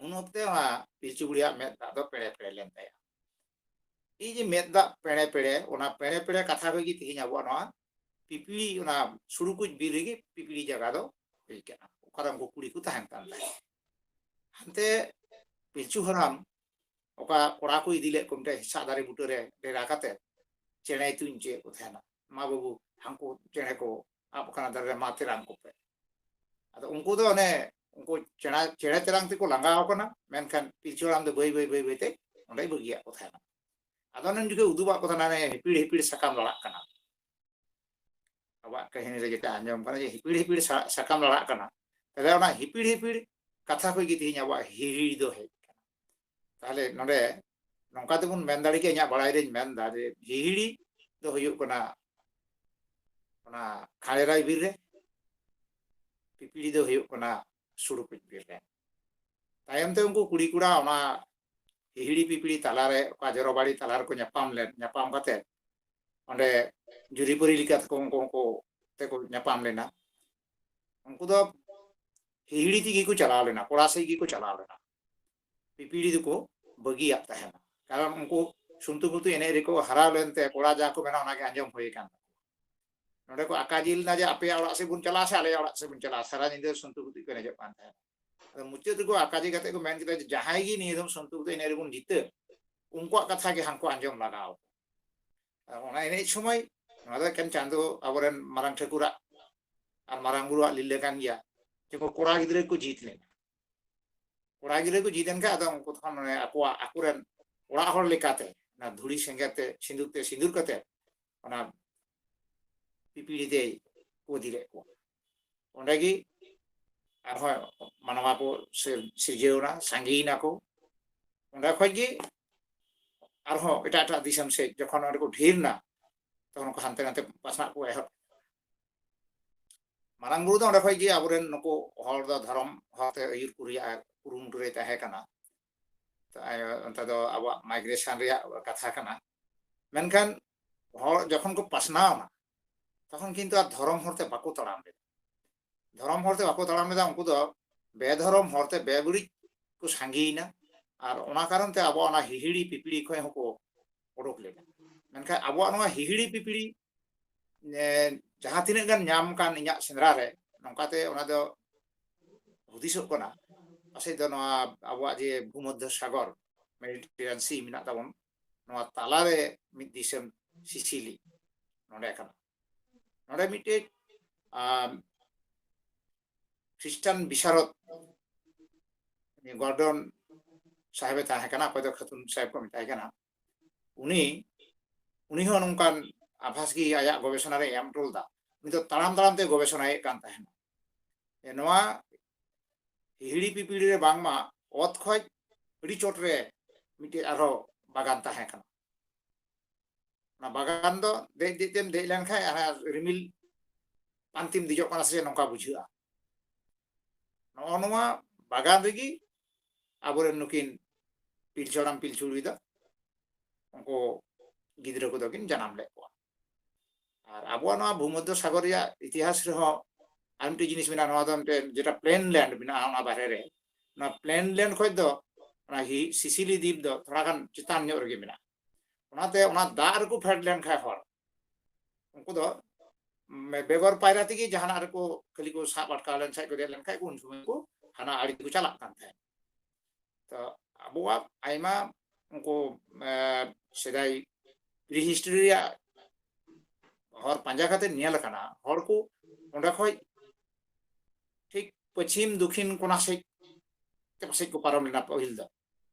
ᱩᱱ ᱚᱠᱛᱮ ᱚᱱᱟ ᱯᱤᱞᱪᱩ ᱵᱩᱲᱦᱤᱭᱟᱜ ᱢᱮᱫ ᱫᱟᱜ ᱫᱚ ᱯᱮᱲᱮ ᱯᱮᱲᱮ ᱞᱮᱱ ᱛᱟᱭᱟ᱾ ᱤᱧ ᱢᱮᱫ ᱫᱟᱜ ᱯᱮᱲᱮ ᱯᱮᱲᱮ, ᱚᱱᱟ ᱯᱮᱲᱮ ᱯᱮᱲᱮ ᱠᱟᱛᱷᱟ ᱠᱷᱚᱱ ᱜᱮ ᱛᱮᱦᱮᱧ ᱟᱵᱚᱣᱟᱜ ᱱᱚᱣᱟ ᱯᱤᱯᱤᱲᱤ, ᱚᱱᱟ ᱥᱩᱲᱩᱠᱩᱡ ᱵᱤᱨ ᱨᱮᱜᱮ ᱯᱤᱯᱤᱲᱤ ᱡᱟᱭᱜᱟ ᱫᱚ ᱦᱩᱭ ᱠᱟᱱᱟ, ᱚᱠᱟᱨᱮ ᱩᱱᱠᱩ ᱠᱩᱲᱤ ᱠᱚ ᱛᱟᱦᱮᱱ ᱠᱟᱱ ᱛᱟᱦᱮᱸᱫ᱾ ᱦᱟᱱᱛᱮ ᱯᱤᱞᱪᱩ ᱦᱟᱲᱟᱢ ᱚᱠᱟ ᱠᱚᱲᱟ ᱠᱚ ᱤᱫᱤ ᱞᱮᱫ ᱠᱚ ᱢᱤᱫᱴᱮᱱ ᱦᱮᱸᱥᱟᱜ ᱫᱟᱨᱮ ᱵᱩᱴᱟᱹᱨᱮ ᱰᱮᱨᱟ ᱠᱟᱛᱮ ᱪᱮᱬᱮᱭ ᱛᱩᱧ ᱦᱚᱪᱚᱭᱮᱫ ᱠᱚ ᱛᱟᱦᱮᱱᱟ, "ᱢᱟ ᱵᱟᱹᱵᱩ, ᱦᱟᱱᱠᱩ ᱪᱮᱬᱮ ᱠᱚ ᱟᱵ ᱟᱠᱟᱱᱟ ᱫᱟᱨᱮ ᱨᱮ, ᱢᱟ ᱛᱮᱨᱟᱝ ᱠᱚᱯᱮ᱾" ᱟᱫᱚ ᱩᱱᱠᱩ ᱫᱚ ᱚᱱᱮ ᱩᱱᱠᱩ ᱪᱮᱬᱮ, ᱪᱮᱬᱮ ᱛᱮᱨᱟᱝ ᱛᱮᱠᱚ ᱞᱟᱸᱜᱟᱣ ᱟᱠᱟᱱᱟ, ᱢᱮᱱᱠᱷᱟᱱ ᱯᱤᱞᱪᱩ ᱦᱟᱲᱟᱢ ᱫᱚ ᱵᱟᱹᱭ ᱵᱟᱹᱭ ᱵᱟᱹᱭ ᱵᱟᱹᱭ ᱛᱮ ᱚᱸᱰᱮᱭ ᱵᱟᱹᱜᱤᱭᱟᱜ ᱠᱚ ᱛᱟᱦᱮᱱᱟ᱾ ᱟᱫᱚ ᱚᱱᱮ ᱩᱱ ᱡᱚᱠᱷᱮᱡ ᱩᱫᱩᱜᱟᱜ ᱠᱚ ᱛᱟᱦᱮᱱᱟ, ᱚᱱᱮ ᱦᱤᱯᱤᱲ ᱦᱤᱯᱤᱲ ᱥᱟᱠᱟᱢ ᱞᱟᱲᱟᱜ ᱠᱟᱱᱟ᱾ ᱟᱵᱚᱣᱟᱜ ᱠᱟᱹᱦᱱᱤ ᱨᱮ ᱡᱮᱴᱟ ᱟᱸᱡᱚᱢ ᱠᱟᱱᱟ ᱡᱮ ᱦᱤᱯᱤᱲ ᱦᱤᱯᱤᱲ ᱥᱟ-, ᱥᱟᱠᱟᱢ ᱞᱟᱲᱟᱜ ᱠᱟᱱᱟ, ᱛᱟᱦᱞᱮ ᱚᱱᱟ ᱦᱤᱯᱤᱲ ᱦᱤᱯᱤᱲ ᱠᱟᱛᱷᱟ ᱠᱷᱚᱱ ᱜᱮ ᱛᱮᱦᱮᱧ ᱟᱵᱚᱣᱟᱜ ᱦᱤᱦᱤᱲᱤ ᱫᱚ ᱦᱮᱡ ᱠᱟᱱᱟ᱾ ᱛᱟᱦᱞᱮ ᱱᱚᱰᱮ ᱱᱚᱝᱠᱟ ᱛᱮᱵᱚᱱ ᱢᱮᱱ ᱫᱟᱲᱮ ᱠᱮᱭᱟ, ᱤᱧᱟᱹᱜ ᱵᱟᱲᱟᱭ ᱨᱮᱧ ᱢᱮᱱ ᱫᱟ ᱡᱮ ᱦᱤᱦᱤᱲᱤ ᱫᱚ ᱦᱩᱭᱩᱜ ᱠᱟᱱᱟ ᱚᱱᱟ ᱠᱷᱟᱸᱲᱮᱨᱟᱭ ᱵᱤᱨ ᱨᱮ, ᱯᱤᱯᱤᱲᱤ ᱫᱚ ᱦᱩᱭᱩᱜ ᱠᱟᱱᱟ ᱥᱩᱲᱩᱠᱩᱡ ᱵᱤᱨ ᱨᱮ᱾ ᱛᱟᱭᱚᱢ ᱛᱮ ᱩᱱᱠᱩ ᱠᱩᱲᱤ ᱠᱚᱲᱟ ᱚᱱᱟ ᱦᱤᱦᱤᱲᱤ ᱯᱤᱯᱤᱲᱤ ᱛᱟᱞᱟᱨᱮ, ᱚᱠᱟ ᱡᱚᱨᱚᱵᱟᱲᱤ ᱛᱟᱞᱟ ᱨᱮᱠᱚ ᱧᱟᱯᱟᱢ ᱞᱮᱱ, ᱧᱟᱯᱟᱢ ᱠᱟᱛᱮ ᱚᱸᱰᱮ ᱡᱩᱨᱤᱯᱟᱹᱨᱤ ᱞᱮᱠᱟ ᱛᱮᱠᱚ ᱩᱱᱠᱩ, ᱩᱱᱠᱩ ᱛᱮᱠᱚ ᱧᱟᱯᱟᱢ ᱞᱮᱱᱟ᱾ ᱩᱱᱠᱩ ᱫᱚ ᱦᱤᱦᱤᱲᱤ ᱛᱮᱜᱮ ᱠᱚ ᱪᱟᱞᱟᱣ ᱞᱮᱱᱟ, ᱠᱚᱲᱟ ᱥᱮᱫ ᱜᱮᱠᱚ ᱪᱟᱞᱟᱣ ᱞᱮᱱᱟ, ᱯᱤᱯᱤᱲᱤ ᱫᱚᱠᱚ ᱵᱟᱹᱜᱤᱭᱟᱫ ᱛᱟᱦᱮᱱᱟ᱾ ᱠᱟᱨᱚᱱ ᱩᱱᱠᱩ ᱥᱩᱱᱛᱩ ᱜᱩᱛᱩ ᱮᱱᱮᱡ ᱨᱮᱠᱚ ᱦᱟᱨᱟ ᱞᱮᱱᱛᱮ ᱠᱚᱲᱟ ᱡᱟ ᱠᱚ ᱢᱮᱱᱟ ᱚᱱᱟᱜᱮ ᱟᱸᱡᱚᱢ ᱦᱩᱭ ᱟᱠᱟᱱ ᱛᱟᱠᱚᱣᱟ᱾ ᱱᱚᱰᱮ ᱠᱚ ᱟᱠᱟᱡᱤ ᱞᱮᱱᱟ ᱡᱮ ᱟᱯᱮᱭᱟᱜ ᱚᱲᱟᱜ ᱥᱮᱫ ᱵᱚᱱ ᱪᱟᱞᱟᱜᱼᱟ ᱥᱮ ᱟᱞᱮᱭᱟᱜ ᱚᱲᱟᱜ ᱥᱮᱫ ᱵᱚᱱ ᱪᱟᱞᱟᱜᱼᱟ, ᱥᱟᱨᱟ ᱧᱤᱫᱟᱹ ᱥᱩᱱᱛᱩ ᱜᱩᱛᱩ ᱠᱚ ᱮᱱᱮᱡᱚᱜ ᱠᱟᱱ ᱛᱟᱦᱮᱸᱫ᱾ ᱟᱫᱚ ᱢᱩᱪᱟᱹᱫ ᱨᱮᱠᱚ ᱟᱠᱟᱡᱤ ᱠᱟᱛᱮ ᱠᱚ ᱢᱮᱱ ᱠᱮᱫᱟ ᱡᱮ ᱡᱟᱦᱟᱸᱭ ᱜᱮ ᱱᱤᱭᱟᱹ ᱫᱚᱢ ᱥᱩᱱᱛᱩ ᱜᱩᱛᱩ ᱮᱱᱮᱡ ᱨᱮᱵᱚᱱ ᱡᱤᱛᱟᱹᱜ, ᱩᱱᱠᱩᱣᱟᱜ ᱠᱟᱛᱷᱟ ᱜᱮ ᱦᱟᱱᱠᱩ ᱟᱸᱡᱚᱢ ᱞᱟᱜᱟᱣ᱾ ᱟᱨ ᱚᱱᱟ ᱮᱱᱮᱡ ᱥᱚᱢᱚᱭ ᱱᱚᱣᱟ ᱫᱚ ᱮᱠᱮᱱ ᱪᱟᱸᱫᱳ ᱟᱵᱚᱨᱮᱱ ᱢᱟᱨᱟᱝ ᱴᱷᱟᱹᱠᱩᱨᱟᱜ ᱟᱨ ᱢᱟᱨᱟᱝ ᱵᱩᱨᱩᱣᱟᱜ ᱞᱤᱞᱟᱹ ᱠᱟᱱ ᱜᱮᱭᱟ᱾ ᱡᱮᱢᱚᱱ ᱠᱚᱲᱟ ᱜᱤᱫᱽᱨᱟᱹ ᱠᱚ ᱡᱤᱛ ᱞᱮᱱᱟ, ᱠᱚᱲᱟ ᱜᱤᱫᱽᱨᱟᱹ ᱠᱚ ᱡᱤᱛ ᱮᱱ ᱠᱷᱟᱱ ᱟᱫᱚ ᱩᱱᱠᱩ ᱛᱚᱠᱷᱚᱱ ᱢᱟᱱᱮ ᱟᱠᱚᱣᱟᱜ, ᱟᱠᱚᱨᱮᱱ ᱚᱲᱟᱜ ᱦᱚᱲ ᱞᱮᱠᱟᱛᱮ ᱚᱱᱟ ᱫᱷᱩᱲᱤ ᱥᱮᱸᱜᱮᱞ ᱛᱮ, ᱥᱤᱸᱫᱩᱨ ᱛᱮ, ᱥᱤᱸᱫᱩᱨ ᱠᱟᱛᱮ ᱚᱱᱟ ᱯᱤᱯᱤᱲᱤ ᱫᱮᱭ ᱠᱚ ᱤᱫᱤ ᱞᱮᱫ ᱠᱚᱣᱟ᱾ ᱚᱸᱰᱮ ᱜᱮ ᱟᱨᱦᱚᱸ ᱢᱟᱱᱣᱟ ᱠᱚ ᱥᱤᱨ-, ᱥᱤᱨᱡᱟᱹᱣ ᱮᱱᱟ, ᱥᱟᱸᱜᱮᱭᱮᱱᱟ ᱠᱚ᱾ ᱚᱸᱰᱮ ᱠᱷᱚᱡ ᱜᱮ ᱟᱨᱦᱚᱸ ᱮᱴᱟᱜ ᱮᱴᱟᱜ ᱫᱤᱥᱚᱢ ᱥᱮᱫ ᱡᱚᱠᱷᱚᱱ ᱚᱸᱰᱮ ᱠᱚ ᱰᱷᱮᱨ ᱮᱱᱟ, ᱛᱚᱠᱷᱚᱱ ᱠᱚ ᱦᱟᱱᱛᱮ ᱱᱟᱛᱮ ᱯᱟᱥᱱᱟᱜ ᱠᱚ ᱮᱦᱚᱵ᱾ ᱢᱟᱨᱟᱝ ᱵᱩᱨᱩ ᱫᱚ ᱚᱸᱰᱮ ᱠᱷᱚᱡ ᱜᱮ ᱟᱵᱚᱨᱮᱱ ᱱᱩᱠᱩ ᱦᱚᱲ ᱫᱚ ᱫᱷᱚᱨᱚᱢ ᱦᱚᱨᱛᱮ ᱟᱹᱭᱩᱨ ᱠᱚ ᱨᱮᱭᱟᱜ ᱠᱩᱨᱩᱢᱩᱴᱩ ᱨᱮ ᱛᱟᱦᱮᱸ ᱠᱟᱱᱟ᱾ ᱛᱟᱭ-, ᱚᱱᱛᱮ ᱫᱚ ᱟᱵᱚᱣᱟᱜ migration ᱨᱮᱭᱟᱜ ᱠᱟᱛᱷᱟ ᱠᱟᱱᱟ᱾ ᱢᱮᱱᱠᱷᱟᱱ ᱦᱚᱲ ᱡᱚᱠᱷᱚᱱ ᱠᱚ ᱯᱟᱥᱱᱟᱣ ᱮᱱᱟ, ᱛᱚᱠᱷᱚᱱ ᱠᱤᱱᱛᱩ ᱟᱨ ᱫᱷᱚᱨᱚᱢ ᱦᱚᱨᱛᱮ ᱵᱟᱠᱚ ᱛᱟᱲᱟᱢ ᱞᱮᱫᱟ᱾ ᱫᱷᱚᱨᱚᱢ ᱦᱚᱨᱛᱮ ᱵᱟᱠᱚ ᱛᱟᱲᱟᱢ ᱞᱮᱫᱟ, ᱩᱱᱠᱩ ᱫᱚ ᱵᱮᱫᱷᱚᱨᱚᱢ ᱦᱚᱨᱛᱮ ᱵᱮᱵᱟᱹᱲᱤᱡ ᱠᱚ ᱥᱟᱸᱜᱮᱭᱮᱱᱟ᱾ ᱟᱨ ᱚᱱᱟ ᱠᱟᱨᱚᱱ ᱛᱮ ᱟᱵᱚ ᱚᱱᱟ ᱦᱤᱦᱤᱲᱤ ᱯᱤᱯᱤᱲᱤ ᱠᱷᱚᱱ ᱦᱚᱸᱠᱚ ᱚᱰᱚᱠ ᱞᱮᱱᱟ᱾ ᱢᱮᱱᱠᱷᱟᱱ ᱟᱵᱚᱣᱟᱜ ᱱᱚᱣᱟ ᱦᱤᱦᱤᱲᱤ ᱯᱤᱯᱤᱲᱤ, ᱮ, ᱡᱟᱦᱟᱸ ᱛᱤᱱᱟᱹᱜ ᱜᱟᱱ ᱧᱟᱢ ᱠᱟᱱ ᱤᱧᱟᱹᱜ ᱥᱮᱸᱫᱽᱨᱟ ᱨᱮ, ᱱᱚᱝᱠᱟᱛᱮ ᱚᱱᱟ ᱫᱚ ᱦᱩᱫᱤᱥᱚᱜ ᱠᱟᱱᱟ, ᱯᱟᱥᱮᱡ ᱫᱚ ᱱᱚᱣᱟ ᱟᱵᱚᱣᱟᱜ ᱡᱮ ᱵᱷᱩᱢᱚᱫᱽᱫᱷᱚ ᱥᱟᱜᱚᱨ, ᱢᱮᱰᱤᱴᱮᱨᱤᱭᱟᱱ ᱥᱤ ᱢᱮᱱᱟᱜ ᱛᱟᱵᱚᱱ, ᱱᱚᱣᱟ ᱛᱟᱞᱟᱨᱮ ᱢᱤᱫ ᱫᱤᱥᱚᱢ ᱥᱤᱥᱤᱞᱤ ᱱᱚᱰᱮ ᱠᱟᱱᱟ᱾ ᱱᱚᱰᱮ ᱢᱤᱫᱴᱮᱡ, ᱟᱢ, ᱠᱷᱨᱤᱥᱴᱟᱱ ᱵᱤᱥᱟᱨᱚᱫ ᱜᱚᱨᱰᱚᱱ ᱥᱟᱦᱮᱵᱮ ᱛᱟᱦᱮᱸ ᱠᱟᱱᱟ, ᱚᱠᱚᱭ ᱫᱚ ᱠᱷᱟᱛᱩᱱ ᱥᱟᱦᱮᱵ ᱠᱚ ᱢᱮᱛᱟᱭ ᱠᱟᱱᱟ᱾ ᱩᱱᱤ, ᱩᱱᱤ ᱦᱚᱸ ᱱᱚᱝᱠᱟᱱ ᱟᱵᱷᱟᱥ ᱜᱮ ᱟᱭᱟᱜ ᱜᱚᱵᱮᱥᱚᱱᱟ ᱨᱮ ᱮᱢ ᱦᱚᱴᱚ ᱞᱮᱫᱟ᱾ ᱩᱱᱤ ᱫᱚ ᱛᱟᱲᱟᱢ ᱛᱟᱲᱟᱢ ᱛᱮ ᱜᱚᱵᱮᱥᱚᱱᱟᱭᱮᱫ ᱠᱟᱱ ᱛᱟᱦᱮᱱᱟ᱾ ᱮ, ᱱᱚᱣᱟ ᱦᱤᱦᱤᱲᱤ ᱯᱤᱯᱤᱲᱤ ᱨᱮ ᱵᱟᱝᱢᱟ ᱚᱛ ᱠᱷᱚᱡ ᱟᱹᱰᱤ ᱪᱚᱴ ᱨᱮ ᱢᱤᱫᱴᱮᱡ ᱟᱨᱦᱚᱸ ᱵᱟᱜᱟᱱ ᱛᱟᱦᱮᱸ ᱠᱟᱱᱟ᱾ ᱚᱱᱟ ᱵᱟᱜᱟᱱ ᱫᱚ ᱫᱮᱡ ᱫᱮᱡ ᱛᱮᱢ ᱫᱮᱡ ᱞᱮᱱᱠᱷᱟᱡ ᱦᱟᱱᱟ ᱨᱤᱢᱤᱞ ᱯᱟᱱᱛᱤᱢ ᱫᱮᱡᱚᱜ ᱠᱟᱱᱟ ᱥᱮ ᱱᱚᱝᱠᱟ ᱵᱩᱡᱷᱟᱹᱜᱼᱟ᱾ ᱱᱚᱜᱼᱚ ᱱᱚᱣᱟ ᱵᱟᱜᱟᱱ ᱨᱮᱜᱮ ᱟᱵᱚᱨᱮᱱ ᱱᱩᱠᱤᱱ ᱯᱤᱞᱪᱩ ᱦᱟᱲᱟᱢ ᱯᱤᱞᱪᱩ ᱵᱩᱲᱦᱤ ᱫᱚ ᱩᱱᱠᱩ ᱜᱤᱫᱽᱨᱟᱹ ᱠᱚᱫᱚ ᱠᱤᱱ ᱡᱟᱱᱟᱢ ᱞᱮᱫ ᱠᱚᱣᱟ᱾ ᱟᱨ ᱟᱵᱚᱣᱟᱜ ᱱᱚᱣᱟ ᱵᱷᱩᱢᱚᱫᱽᱫᱷᱚ ᱥᱟᱜᱚᱨ ᱨᱮᱭᱟᱜ ᱤᱛᱤᱦᱟᱥ ᱨᱮᱦᱚᱸ ᱟᱨ ᱢᱤᱫᱴᱮᱡ ᱡᱤᱱᱤᱥ ᱢᱮᱱᱟᱜᱼᱟ, ᱱᱚᱣᱟ ᱫᱚ ᱢᱤᱫᱴᱮᱡ ᱡᱮᱴᱟ plain land ᱢᱮᱱᱟᱜᱼᱟ ᱚᱱᱟ ᱵᱟᱦᱨᱮ ᱨᱮ, ᱚᱱᱟ plain land ᱠᱷᱚᱡ ᱫᱚ ᱚᱱᱟ ᱦᱤ-, ᱥᱤᱥᱤᱞᱤ ᱫᱤᱯ ᱫᱚ ᱛᱷᱚᱲᱟ ᱜᱟᱱ ᱪᱮᱛᱟᱱ ᱧᱚᱜ ᱨᱮᱜᱮ ᱢᱮᱱᱟᱜᱼᱟ᱾ ᱚᱱᱟᱛᱮ ᱚᱱᱟ ᱫᱟᱜ ᱨᱮᱠᱚ ᱯᱷᱮᱰ ᱞᱮᱱᱠᱷᱟᱡ ᱦᱚᱲ, ᱩᱱᱠᱩ ᱫᱚ ᱢᱮ-, ᱵᱮᱜᱚᱨ ᱯᱟᱭᱨᱟ ᱛᱮᱜᱮ ᱡᱟᱦᱟᱱᱟᱜ ᱨᱮᱠᱚ ᱠᱷᱟᱹᱞᱤ ᱠᱚ ᱥᱟᱵ ᱟᱴᱠᱟᱣ ᱞᱮᱱ ᱠᱷᱟᱡ ᱠᱚ ᱫᱮᱡ ᱞᱮᱱ ᱠᱷᱟᱡ ᱠᱚ ᱩᱱ ᱥᱚᱢᱚᱭ ᱠᱚ ᱦᱟᱱᱟ ᱟᱲᱮ ᱠᱚ ᱪᱟᱞᱟᱜ ᱠᱟᱱ ᱛᱟᱦᱮᱸᱫ᱾ ᱛᱚ ᱟᱵᱚᱣᱟᱜ ᱟᱭᱢᱟ ᱩᱱᱠᱩ, ᱮ, ᱥᱮᱫᱟᱭ prehistory ᱨᱮᱭᱟᱜ ᱦᱚᱨ ᱯᱟᱸᱡᱟ ᱠᱟᱛᱮ ᱧᱮᱞ ᱟᱠᱟᱱᱟ, ᱦᱚᱲ ᱠᱚ ᱚᱸᱰᱮ ᱠᱷᱚᱡ ᱴᱷᱤᱠ ᱯᱚᱪᱷᱤᱢ ᱫᱚᱠᱷᱤᱱ ᱠᱚᱱᱟ ᱥᱮᱫ ᱛᱮ ᱯᱟᱥᱮᱡ ᱠᱚ ᱯᱟᱨᱚᱢ ᱞᱮᱱᱟ ᱯᱟᱹᱦᱤᱞ ᱫᱚ᱾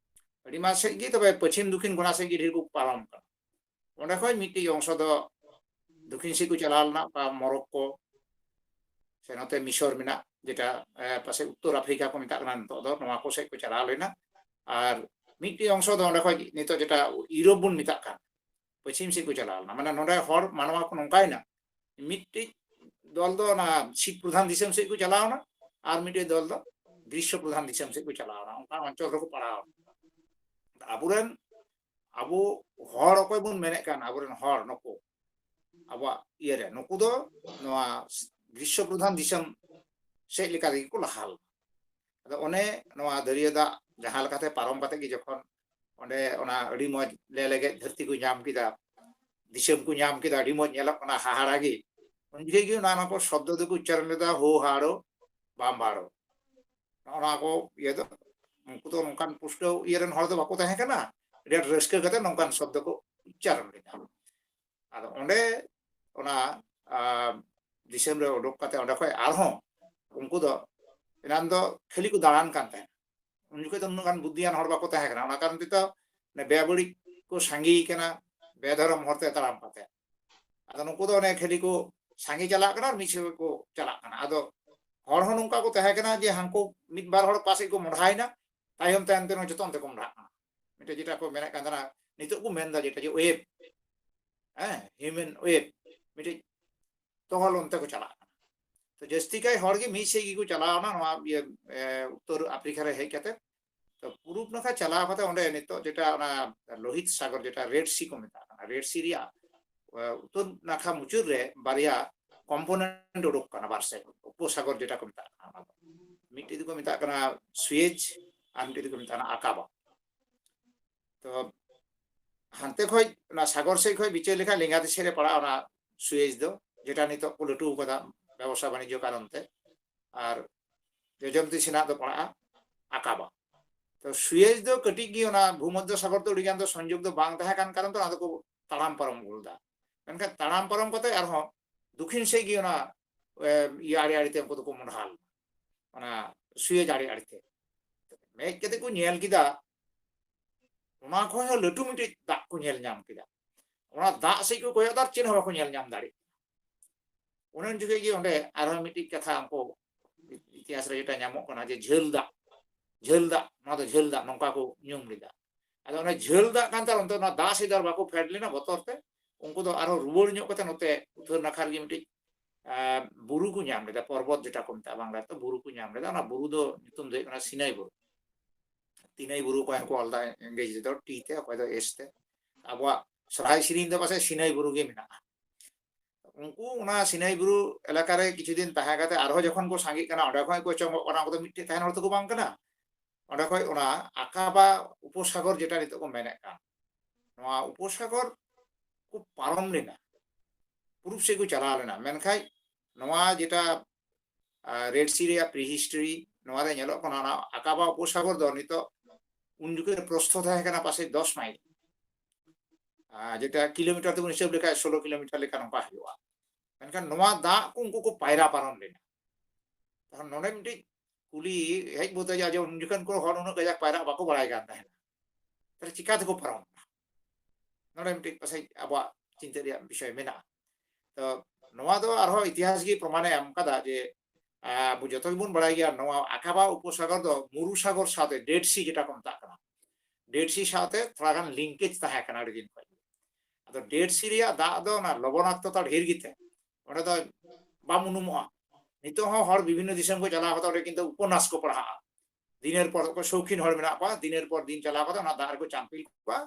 ᱟᱹᱰᱤ ᱢᱟᱨ ᱥᱮᱫ ᱜᱮ, ᱛᱚᱵᱮ ᱯᱚᱪᱷᱤᱢ ᱫᱚᱠᱷᱤᱱ ᱠᱚᱱᱟ ᱥᱮᱫ ᱜᱮ ᱰᱷᱮᱨ ᱠᱚ ᱯᱟᱨᱚᱢ ᱠᱟᱱᱟ᱾ ᱚᱸᱰᱮ ᱠᱷᱚᱡ ᱢᱤᱫᱴᱤᱡ ᱚᱝᱥᱚ ᱫᱚ ᱫᱚᱠᱷᱤᱱ ᱥᱮᱫ ᱠᱚ ᱪᱟᱞᱟᱣ ᱞᱮᱱᱟ, ᱚᱠᱟ ᱢᱚᱨᱚᱠᱠᱳ ᱥᱮ ᱱᱚᱛᱮ ᱢᱤᱥᱚᱨ ᱢᱮᱱᱟᱜ, ᱡᱮᱴᱟ, ᱮ, ᱯᱟᱥᱮᱡ ᱩᱛᱛᱚᱨ ᱟᱯᱷᱨᱤᱠᱟ ᱠᱚ ᱢᱮᱛᱟᱜ ᱠᱟᱱᱟ ᱱᱤᱛᱚᱜ ᱫᱚ, ᱱᱚᱣᱟ ᱠᱚ ᱥᱮᱫ ᱠᱚ ᱪᱟᱞᱟᱣ ᱞᱮᱱᱟ᱾ ᱟᱨ ᱢᱤᱫᱴᱤᱡ ᱚᱝᱥᱚ ᱫᱚ ᱚᱸᱰᱮ ᱠᱷᱚᱡ ᱱᱤᱛᱚᱜ ᱡᱮᱴᱟ ᱤᱭᱩᱨᱳᱯ ᱵᱚᱱ ᱢᱮᱛᱟᱜ ᱠᱟᱱ, ᱯᱚᱪᱷᱤᱢ ᱥᱮᱫ ᱠᱚ ᱪᱟᱞᱟᱣ ᱞᱮᱱᱟ᱾ ᱢᱟᱱᱮ ᱱᱚᱰᱮ ᱦᱚᱲ ᱢᱟᱱᱣᱟ ᱠᱚ ᱱᱚᱝᱠᱟᱭᱮᱱᱟ, ᱢᱤᱫᱴᱤᱡ ᱫᱚᱞ ᱫᱚ ᱚᱱᱟ ᱥᱤᱛ ᱯᱨᱚᱫᱷᱟᱱ ᱫᱤᱥᱚᱢ ᱥᱮᱫ ᱠᱚ ᱪᱟᱞᱟᱣ ᱮᱱᱟ, ᱟᱨ ᱢᱤᱫᱴᱤᱡ ᱫᱚᱞ ᱫᱚ ᱜᱨᱤᱥᱥᱚ ᱯᱨᱚᱫᱷᱟᱱ ᱫᱤᱥᱚᱢ ᱥᱮᱫ ᱠᱚ ᱪᱟᱞᱟᱣ ᱮᱱᱟ, ᱚᱱᱠᱟ ᱚᱧᱪᱚᱞ ᱨᱮᱠᱚ ᱯᱟᱲᱟᱣ ᱮᱱᱟ᱾ ᱟᱵᱚᱨᱮᱱ, ᱟᱵᱚ ᱦᱚᱲ ᱚᱠᱚᱭ ᱵᱚᱱ ᱢᱮᱱᱮᱫ ᱠᱟᱱ, ᱟᱵᱚᱨᱮᱱ ᱦᱚᱲ ᱱᱩᱠᱩ ᱟᱵᱚᱣᱟᱜ ᱤᱭᱟᱹᱨᱮ, ᱱᱩᱠᱩ ᱫᱚ ᱱᱚᱣᱟ ᱜᱨᱤᱥᱥᱚ ᱯᱨᱚᱫᱷᱟᱱ ᱫᱤᱥᱚᱢ ᱥᱮᱫ ᱞᱮᱠᱟ ᱛᱮᱜᱮ ᱠᱚ ᱞᱟᱦᱟ ᱞᱮᱱᱟ᱾ ᱟᱫᱚ ᱚᱱᱮ ᱱᱚᱣᱟ ᱫᱟᱹᱨᱭᱟᱹ ᱫᱟᱜ ᱡᱟᱦᱟᱸ ᱞᱮᱠᱟᱛᱮ ᱯᱟᱨᱚᱢ ᱠᱟᱛᱮ ᱜᱮ ᱡᱚᱠᱷᱚᱱ ᱚᱸᱰᱮ ᱚᱱᱟ ᱟᱹᱰᱤ ᱢᱚᱡᱽ ᱞᱮ ᱞᱮᱜᱮᱡ ᱫᱷᱟᱹᱨᱛᱤ ᱠᱚ ᱧᱟᱢ ᱠᱮᱫᱟ, ᱫᱤᱥᱚᱢ ᱠᱚ ᱧᱟᱢ ᱠᱮᱫᱟ, ᱟᱹᱰᱤ ᱢᱚᱡᱽ ᱧᱮᱞᱚᱜ ᱠᱟᱱᱟ, ᱦᱟᱦᱟᱲᱟ ᱜᱮ᱾ ᱩᱱ ᱡᱚᱠᱷᱮᱡ ᱜᱮ ᱚᱱᱟ, ᱚᱱᱟ ᱠᱚ ᱥᱚᱵᱫᱚ ᱫᱚᱠᱚ ᱩᱪᱪᱟᱨᱚᱱ ᱞᱮᱫᱟ, ᱦᱳ ᱦᱟᱲᱳ ᱵᱟᱢ ᱵᱟᱲᱳ᱾ ᱱᱚᱜᱼᱚ ᱱᱚᱣᱟ ᱠᱚ ᱤᱭᱟᱹ ᱫᱚ, ᱩᱱᱠᱩ ᱫᱚ ᱱᱚᱝᱠᱟᱱ ᱯᱩᱥᱴᱟᱹᱣ ᱤᱭᱟᱹ ᱨᱮᱱ ᱦᱚᱲ ᱫᱚ ᱵᱟᱠᱚ ᱛᱟᱦᱮᱸ ᱠᱟᱱᱟ, ᱟᱹᱰᱤ ᱟᱸᱴ ᱨᱟᱹᱥᱠᱟᱹ ᱠᱟᱛᱮ ᱱᱚᱝᱠᱟᱱ ᱥᱚᱵᱫᱚ ᱠᱚ ᱩᱪᱪᱟᱨᱚᱱ ᱞᱮᱫᱟ᱾ ᱟᱫᱚ ᱚᱸᱰᱮ ᱚᱱᱟ, ᱟ, ᱫᱤᱥᱚᱢ ᱨᱮ ᱩᱰᱩᱠ ᱠᱟᱛᱮ ᱚᱸᱰᱮ ᱠᱷᱚᱡ ᱟᱨᱦᱚᱸ ᱩᱱᱠᱩ ᱫᱚ ᱮᱱᱟᱱ ᱫᱚ ᱠᱷᱟᱹᱞᱤ ᱠᱚ ᱫᱟᱬᱟᱱ ᱠᱟᱱ ᱛᱟᱦᱮᱸᱱᱟ᱾ ᱩᱱ ᱡᱚᱠᱷᱚᱡ ᱫᱚ ᱩᱱᱟᱹᱜ ᱜᱟᱱ ᱵᱩᱫᱽᱫᱷᱤᱭᱟᱱ ᱦᱚᱲ ᱵᱟᱠᱚ ᱛᱟᱦᱮᱸ ᱠᱟᱱᱟ, ᱚᱱᱟ ᱠᱟᱨᱚᱱ ᱛᱮ ᱛᱚ ᱚᱱᱮ ᱵᱮᱵᱟᱹᱲᱤᱡ ᱠᱚ ᱥᱟᱸᱜᱮ ᱠᱟᱱᱟ, ᱵᱮᱫᱷᱚᱨᱚᱢ ᱦᱚᱨᱛᱮ ᱛᱟᱲᱟᱢ ᱠᱟᱛᱮ᱾ ᱟᱫᱚ ᱱᱩᱠᱩ ᱫᱚ ᱚᱱᱮ ᱠᱷᱟᱹᱞᱤ ᱠᱚ ᱥᱟᱸᱜᱮ ᱪᱟᱞᱟᱜ ᱠᱟᱱᱟ ᱟᱨ ᱢᱤᱫ ᱥᱮᱫ ᱠᱚ ᱪᱟᱞᱟᱜ ᱠᱟᱱᱟ᱾ ᱟᱫᱚ ᱦᱚᱲ ᱦᱚᱸ ᱱᱚᱝᱠᱟ ᱠᱚ ᱛᱟᱦᱮᱸ ᱠᱟᱱᱟ ᱡᱮ ᱦᱟᱱᱠᱩ ᱢᱤᱫ ᱵᱟᱨ ᱦᱚᱲ ᱚᱠᱟ ᱥᱮᱫ ᱠᱚ ᱢᱚᱰᱷᱟᱭᱮᱱᱟ, ᱛᱟᱭᱚᱢ ᱛᱟᱭᱚᱢ ᱛᱮ ᱱᱚᱣᱟ ᱡᱚᱛᱚ ᱚᱱᱛᱮ ᱠᱚ ᱢᱚᱰᱷᱟᱜ ᱠᱟᱱᱟ᱾ ᱢᱤᱫᱴᱮᱡ ᱡᱮᱴᱟ ᱠᱚ ᱢᱮᱱᱮᱫ ᱠᱟᱱ ᱛᱟᱦᱮᱱᱟ, ᱱᱤᱛᱚᱜ ᱠᱚ ᱢᱮᱱᱫᱟ ᱡᱮᱴᱟ ᱡᱮ ᱣᱮᱵ, ᱦᱮᱸ, ᱦᱤᱭᱩᱢᱮᱱ ᱣᱮᱵ, ᱢᱤᱫᱴᱮᱡ ᱛᱚᱦᱚᱞ ᱚᱱᱛᱮ ᱠᱚ ᱪᱟᱞᱟᱜ ᱠᱟᱱᱟ᱾ ᱛᱚ ᱡᱟᱹᱥᱛᱤ ᱠᱟᱭ ᱦᱚᱲ ᱜᱮ ᱢᱤᱫ ᱥᱮᱫ ᱜᱮᱠᱚ ᱪᱟᱞᱟᱣ ᱮᱱᱟ ᱱᱚᱣᱟ ᱤᱭᱟᱹ, ᱮ, ᱩᱛᱛᱚᱨ ᱟᱯᱷᱨᱤᱠᱟ ᱨᱮ ᱦᱮᱡ ᱠᱟᱛᱮ᱾ ᱛᱚ ᱯᱩᱨᱩᱵ ᱱᱟᱠᱷᱟ ᱪᱟᱞᱟᱣ ᱠᱟᱛᱮ ᱚᱸᱰᱮ ᱱᱤᱛᱚᱜ ᱡᱮᱴᱟ ᱚᱱᱟ ᱞᱳᱦᱤᱛ ᱥᱟᱜᱚᱨ, ᱡᱮᱴᱟ ᱨᱮᱰ ᱥᱤ ᱠᱚ ᱢᱮᱛᱟᱜ ᱠᱟᱱᱟ, ᱨᱮᱰ ᱥᱤ ᱨᱮᱭᱟᱜ, ᱮ, ᱩᱛᱛᱚᱨ ᱱᱟᱠᱷᱟ ᱢᱩᱪᱟᱹᱫ ᱨᱮ ᱵᱟᱨᱭᱟ ᱠᱚᱢᱯᱳᱱᱮᱱᱴ ᱩᱰᱩᱠ ᱠᱟᱱᱟ, ᱵᱟᱨ ᱥᱮᱫ ᱩᱯᱚᱥᱟᱜᱚᱨ ᱡᱮᱴᱟ ᱠᱚ ᱢᱮᱛᱟᱜ ᱠᱟᱱᱟ᱾ ᱚᱱᱟ ᱫᱚ ᱢᱤᱫᱴᱮᱡ ᱫᱚᱠᱚ ᱢᱮᱛᱟᱜ ᱠᱟᱱᱟ ᱥᱩᱭᱮᱡᱽ ᱟᱨ ᱢᱤᱫᱴᱮᱡ ᱫᱚᱠᱚ ᱢᱮᱛᱟᱜ ᱠᱟᱱᱟ ᱟᱠᱟᱵᱟ᱾ ᱛᱚ ᱦᱟᱱᱛᱮ ᱠᱷᱚᱡ ᱚᱱᱟ ᱥᱟᱜᱚᱨ ᱥᱮᱫ ᱠᱷᱚᱡ ᱵᱤᱪᱟᱹᱨ ᱞᱮᱠᱷᱟᱱ ᱞᱮᱸᱜᱟ ᱫᱤᱥᱮ ᱨᱮ ᱯᱟᱲᱟᱜᱼᱟ ᱚᱱᱟ ᱥᱩᱭᱮᱡᱽ ᱫᱚ, ᱡᱮᱴᱟ ᱱᱤᱛᱚᱜ ᱠᱚ ᱞᱟᱹᱴᱩ ᱟᱠᱟᱫᱟ ᱵᱮᱵᱚᱥᱟ ᱵᱟᱱᱤᱡᱽᱡᱚ ᱠᱟᱨᱚᱱ ᱛᱮ᱾ ᱟᱨ ᱡᱚᱡᱚᱢ ᱫᱤᱥ ᱨᱮᱱᱟᱜ ᱫᱚ ᱯᱟᱲᱟᱜᱼᱟ ᱟᱠᱟᱵᱟ᱾ ᱛᱚ ᱥᱩᱭᱮᱡᱽ ᱫᱚ ᱠᱟᱹᱴᱤᱡ ᱜᱮ ᱚᱱᱟ ᱵᱷᱩᱢᱚᱫᱽᱫᱷᱚ ᱥᱟᱜᱚᱨ ᱫᱚ ᱟᱹᱰᱤ ᱜᱟᱱ ᱫᱚ ᱥᱚᱝᱡᱳᱜᱽ ᱫᱚ ᱵᱟᱝ ᱛᱟᱦᱮᱸ ᱠᱟᱱ ᱠᱟᱨᱚᱱ ᱛᱮ ᱚᱱᱟ ᱫᱚᱠᱚ ᱛᱟᱲᱟᱢ ᱯᱟᱨᱚᱢ ᱟᱹᱜᱩ ᱞᱮᱫᱟ᱾ ᱢᱮᱱᱠᱷᱟᱱ ᱛᱟᱲᱟᱢ ᱯᱟᱨᱚᱢ ᱠᱟᱛᱮ ᱟᱨᱦᱚᱸ ᱫᱚᱠᱷᱤᱱ ᱥᱮᱫ ᱜᱮ ᱚᱱᱟ, ᱮ, ᱤᱭᱟᱹ ᱟᱲᱮ ᱟᱲᱮ ᱛᱮ ᱩᱱᱠᱩ ᱫᱚᱠᱚ ᱢᱚᱰᱦᱟ ᱞᱮᱱᱟ, ᱚᱱᱟ ᱥᱩᱭᱮᱡᱽ ᱟᱲᱮ ᱟᱲᱮ ᱛᱮ᱾ ᱦᱮᱡ ᱠᱟᱛᱮ ᱠᱚ ᱧᱮᱞ ᱠᱮᱫᱟ, ᱚᱱᱟ ᱠᱷᱚᱱ ᱦᱚᱸ ᱞᱟᱹᱴᱩ ᱢᱤᱫᱴᱤᱡ ᱫᱟᱜ ᱠᱚ ᱧᱮᱞ ᱧᱟᱢ ᱠᱮᱫᱟ᱾ ᱚᱱᱟ ᱫᱟᱜ ᱥᱮᱫ ᱠᱚ ᱠᱚᱭᱚᱜ ᱫᱟ, ᱪᱮᱫ ᱦᱚᱸ ᱵᱟᱠᱚ ᱧᱮᱞ ᱧᱟᱢ ᱫᱟᱲᱮᱭᱟᱜ ᱠᱟᱱᱟ᱾ ᱚᱱᱟ ᱡᱚᱠᱷᱮᱡ ᱜᱮ ᱚᱸᱰᱮ ᱟᱨᱦᱚᱸ ᱢᱤᱫᱴᱤᱡ ᱠᱟᱛᱷᱟ ᱩᱱᱠᱩ ᱤᱛᱤᱦᱟᱥ ᱨᱮ ᱡᱮᱴᱟ ᱧᱟᱢᱚᱜ ᱠᱟᱱᱟ ᱡᱮ ᱡᱷᱟᱹᱞ ᱫᱟᱜ, ᱡᱷᱟᱹᱞ ᱫᱟᱜ, ᱱᱚᱣᱟ ᱫᱚ ᱡᱷᱟᱹᱞ ᱫᱟᱜ, ᱱᱚᱝᱠᱟ ᱠᱚ ᱧᱩᱢ ᱞᱮᱫᱟ᱾ ᱟᱫᱚ ᱚᱱᱟ ᱡᱷᱟᱹᱞ ᱫᱟᱜ ᱠᱟᱱ ᱛᱟᱦᱮᱸ, ᱚᱱᱛᱮ ᱚᱱᱟ ᱫᱟᱜ ᱥᱮᱫ ᱫᱚ ᱟᱨ ᱵᱟᱠᱚ ᱯᱷᱮᱰ ᱞᱮᱱᱟ ᱵᱚᱛᱚᱨ ᱛᱮ᱾ ᱩᱱᱠᱩ ᱫᱚ ᱟᱨᱦᱚᱸ ᱨᱩᱣᱟᱹᱲ ᱧᱚᱜ ᱠᱟᱛᱮ ᱱᱚᱛᱮ ᱩᱛᱛᱚᱨ ᱱᱟᱠᱷᱟ ᱨᱮᱜᱮ ᱢᱤᱫᱴᱤᱡ, ᱟᱸ, ᱵᱩᱨᱩ ᱠᱚ ᱧᱟᱢ ᱞᱮᱫᱟ, ᱯᱚᱨᱵᱚᱛ ᱡᱮᱴᱟ ᱠᱚ ᱢᱮᱛᱟᱜᱼᱟ ᱵᱟᱝᱞᱟ ᱛᱮ, ᱵᱩᱨᱩ ᱠᱚ ᱧᱟᱢ ᱞᱮᱫᱟ᱾ ᱚᱱᱟ ᱵᱩᱨᱩ ᱫᱚ ᱧᱩᱛᱩᱢ ᱫᱚ ᱦᱩᱭᱩᱜ ᱠᱟᱱᱟ ᱥᱤᱱᱟᱹᱭ ᱵᱩᱨᱩ᱾ ᱛᱤᱱᱟᱹᱭ ᱵᱩᱨᱩ, ᱚᱠᱚᱭ ᱦᱚᱸᱠᱚ ᱚᱞ ᱫᱟ ᱤᱝᱨᱮᱡᱤ ᱛᱮᱫᱚ ᱴᱤ ᱛᱮ, ᱚᱠᱚᱭ ᱫᱚ ᱮᱥ ᱛᱮ᱾ ᱟᱵᱚᱣᱟᱜ ᱥᱚᱨᱦᱟᱭ ᱥᱮᱨᱮᱧ ᱫᱚ ᱯᱟᱥᱮᱡ ᱥᱤᱱᱟᱹᱭ ᱵᱩᱨᱩ ᱜᱮ ᱢᱮᱱᱟᱜᱼᱟ᱾ ᱩᱱᱠᱩ ᱚᱱᱟ ᱥᱤᱱᱟᱹᱭ ᱵᱩᱨᱩ ᱮᱞᱟᱠᱟ ᱨᱮ ᱠᱤᱪᱷᱩ ᱫᱤᱱ ᱛᱟᱦᱮᱸ ᱠᱟᱛᱮ ᱟᱨᱦᱚᱸ ᱡᱚᱠᱷᱚᱱ ᱠᱚ ᱥᱟᱸᱜᱮᱜ ᱠᱟᱱᱟ, ᱚᱸᱰᱮ ᱠᱷᱚᱱ ᱠᱚ ᱚᱪᱚᱜᱚᱜ ᱠᱟᱱᱟ, ᱩᱱᱠᱩ ᱫᱚ ᱢᱤᱫᱴᱮᱡ ᱛᱟᱦᱮᱱ ᱦᱚᱲ ᱫᱚᱠᱚ ᱵᱟᱝ ᱠᱟᱱᱟ᱾ ᱚᱸᱰᱮ ᱠᱷᱚᱱ ᱚᱱᱟ ᱟᱠᱟᱵᱟ ᱩᱯᱚᱥᱟᱜᱚᱨ ᱡᱮᱴᱟ ᱱᱤᱛᱚᱜ ᱠᱚ ᱢᱮᱱᱮᱫ ᱠᱟᱱ, ᱱᱚᱣᱟ ᱩᱯᱚᱥᱟᱜᱚᱨ ᱠᱚ ᱯᱟᱨᱚᱢ ᱞᱮᱱᱟ, ᱯᱩᱨᱩᱵ ᱥᱮᱫ ᱠᱚ ᱪᱟᱞᱟᱣ ᱞᱮᱱᱟ᱾ ᱢᱮᱱᱠᱷᱟᱱ ᱱᱚᱣᱟ ᱡᱮᱴᱟ ᱨᱮᱰ ᱥᱤ ᱨᱮᱭᱟᱜ ᱯᱨᱤ ᱦᱤᱥᱴᱨᱤ, ᱱᱚᱣᱟ ᱨᱮ ᱧᱮᱞᱚᱜ ᱠᱟᱱᱟ, ᱚᱱᱟ ᱟᱠᱟᱵᱟ ᱩᱯᱚᱥᱟᱜᱚᱨ ᱫᱚ ᱱᱤᱛᱚᱜ, ᱩᱱ ᱡᱚᱠᱷᱚᱱ ᱯᱨᱚᱥᱛᱷᱚ ᱛᱟᱦᱮᱸ ᱠᱟᱱᱟ ᱯᱟᱥᱮᱡ ᱫᱚᱥ ᱢᱟᱭᱤᱞ, ᱟᱨ ᱡᱮᱴᱟ ᱠᱤᱞᱳᱢᱤᱴᱟᱨ ᱛᱮᱵᱚᱱ ᱦᱤᱥᱟᱹᱵ ᱞᱮᱠᱷᱟᱱ ᱥᱳᱞᱳ ᱠᱤᱞᱳᱢᱤᱴᱟᱨ ᱞᱮᱠᱟ ᱱᱚᱝᱠᱟ ᱦᱩᱭᱩᱜᱼᱟ᱾ ᱢᱮᱱᱠᱷᱟᱱ ᱱᱚᱣᱟ ᱫᱟᱜ ᱠᱚ ᱩᱱᱠᱩ ᱠᱚ ᱯᱟᱭᱨᱟ ᱯᱟᱨᱚᱢ ᱞᱮᱱᱟ᱾ ᱛᱚᱠᱷᱚᱱ ᱱᱚᱰᱮ ᱢᱤᱫᱴᱤᱡ ᱠᱩᱞᱤ ᱦᱮᱡ ᱵᱚᱞᱛᱮ ᱡᱟ ᱡᱮ ᱩᱱ ᱡᱚᱠᱷᱚᱱ ᱠᱚ ᱦᱚᱲ ᱩᱱᱟᱹᱜ ᱠᱟᱡᱟᱠ ᱯᱟᱭᱨᱟᱜ ᱵᱟᱠᱚ ᱵᱟᱲᱟᱭ ᱠᱟᱱ ᱛᱟᱦᱮᱱᱟ, ᱛᱟᱦᱞᱮ ᱪᱤᱠᱟ ᱛᱮᱠᱚ ᱯᱟᱨᱚᱢ ᱮᱱᱟ? ᱱᱚᱰᱮ ᱢᱤᱫᱴᱤᱡ ᱯᱟᱥᱮᱡ ᱟᱵᱚᱣᱟᱜ ᱪᱤᱱᱛᱟᱹ ᱨᱮᱭᱟᱜ ᱵᱤᱥᱚᱭ ᱢᱮᱱᱟᱜᱼᱟ᱾ ᱛᱚ ᱱᱚᱣᱟ ᱫᱚ ᱟᱨᱦᱚᱸ ᱤᱛᱤᱦᱟᱥ ᱜᱮ ᱯᱨᱚᱢᱟᱱᱮ ᱮᱢ ᱠᱟᱫᱟ ᱡᱮ, ᱟᱵᱚ ᱡᱚᱛᱚ ᱜᱮᱵᱚᱱ ᱵᱟᱲᱟᱭ ᱜᱮᱭᱟ, ᱱᱚᱣᱟ ᱟᱠᱟᱵᱟ ᱩᱯᱚᱥᱟᱜᱚᱨ ᱫᱚ ᱢᱩᱨᱩ ᱥᱟᱜᱚᱨ ᱥᱟᱶᱛᱮ, ᱰᱮᱰ ᱥᱤ ᱡᱮᱴᱟ ᱠᱚ ᱢᱮᱛᱟᱜ ᱠᱟᱱᱟ, ᱰᱮᱰ ᱥᱤ ᱥᱟᱶᱛᱮ ᱛᱷᱚᱲᱟ ᱜᱟᱱ ᱞᱤᱝᱠᱮᱡᱽ ᱛᱟᱦᱮᱸ ᱠᱟᱱᱟ ᱟᱹᱰᱤ ᱫᱤᱱ ᱠᱷᱚᱱ᱾ ᱟᱫᱚ ᱰᱮᱰ ᱥᱤ ᱨᱮᱭᱟᱜ ᱫᱟᱜ ᱫᱚ ᱚᱱᱟ ᱞᱚᱵᱚᱱᱟᱠᱛᱚᱛᱟ ᱰᱷᱮᱨ ᱜᱮᱛᱮ ᱚᱸᱰᱮ ᱫᱚ ᱵᱟᱢ ᱩᱱᱩᱢᱚᱜᱼᱟ᱾ ᱱᱤᱛᱚᱜ ᱦᱚᱸ ᱦᱚᱲ ᱵᱤᱵᱷᱤᱱᱱᱚ ᱫᱤᱥᱚᱢ ᱠᱚ ᱪᱟᱞᱟᱣ ᱠᱟᱛᱮ ᱚᱸᱰᱮ ᱠᱤᱱᱛᱩ ᱩᱯᱚᱱᱱᱟᱥ ᱠᱚ ᱯᱟᱲᱦᱟᱜᱼᱟ᱾ ᱫᱤᱱᱮᱨ ᱯᱚᱨ ᱠᱚ ᱥᱚᱣᱠᱷᱤᱱ ᱦᱚᱲ ᱢᱮᱱᱟᱜ ᱠᱚᱣᱟ, ᱫᱤᱱᱮᱨ ᱯᱚᱨ ᱫᱤᱱ ᱪᱟᱞᱟᱣ ᱠᱟᱛᱮ ᱚᱱᱟ ᱫᱟᱜ ᱨᱮᱠᱚ ᱪᱟᱢᱯᱤᱞ ᱠᱚᱣᱟ,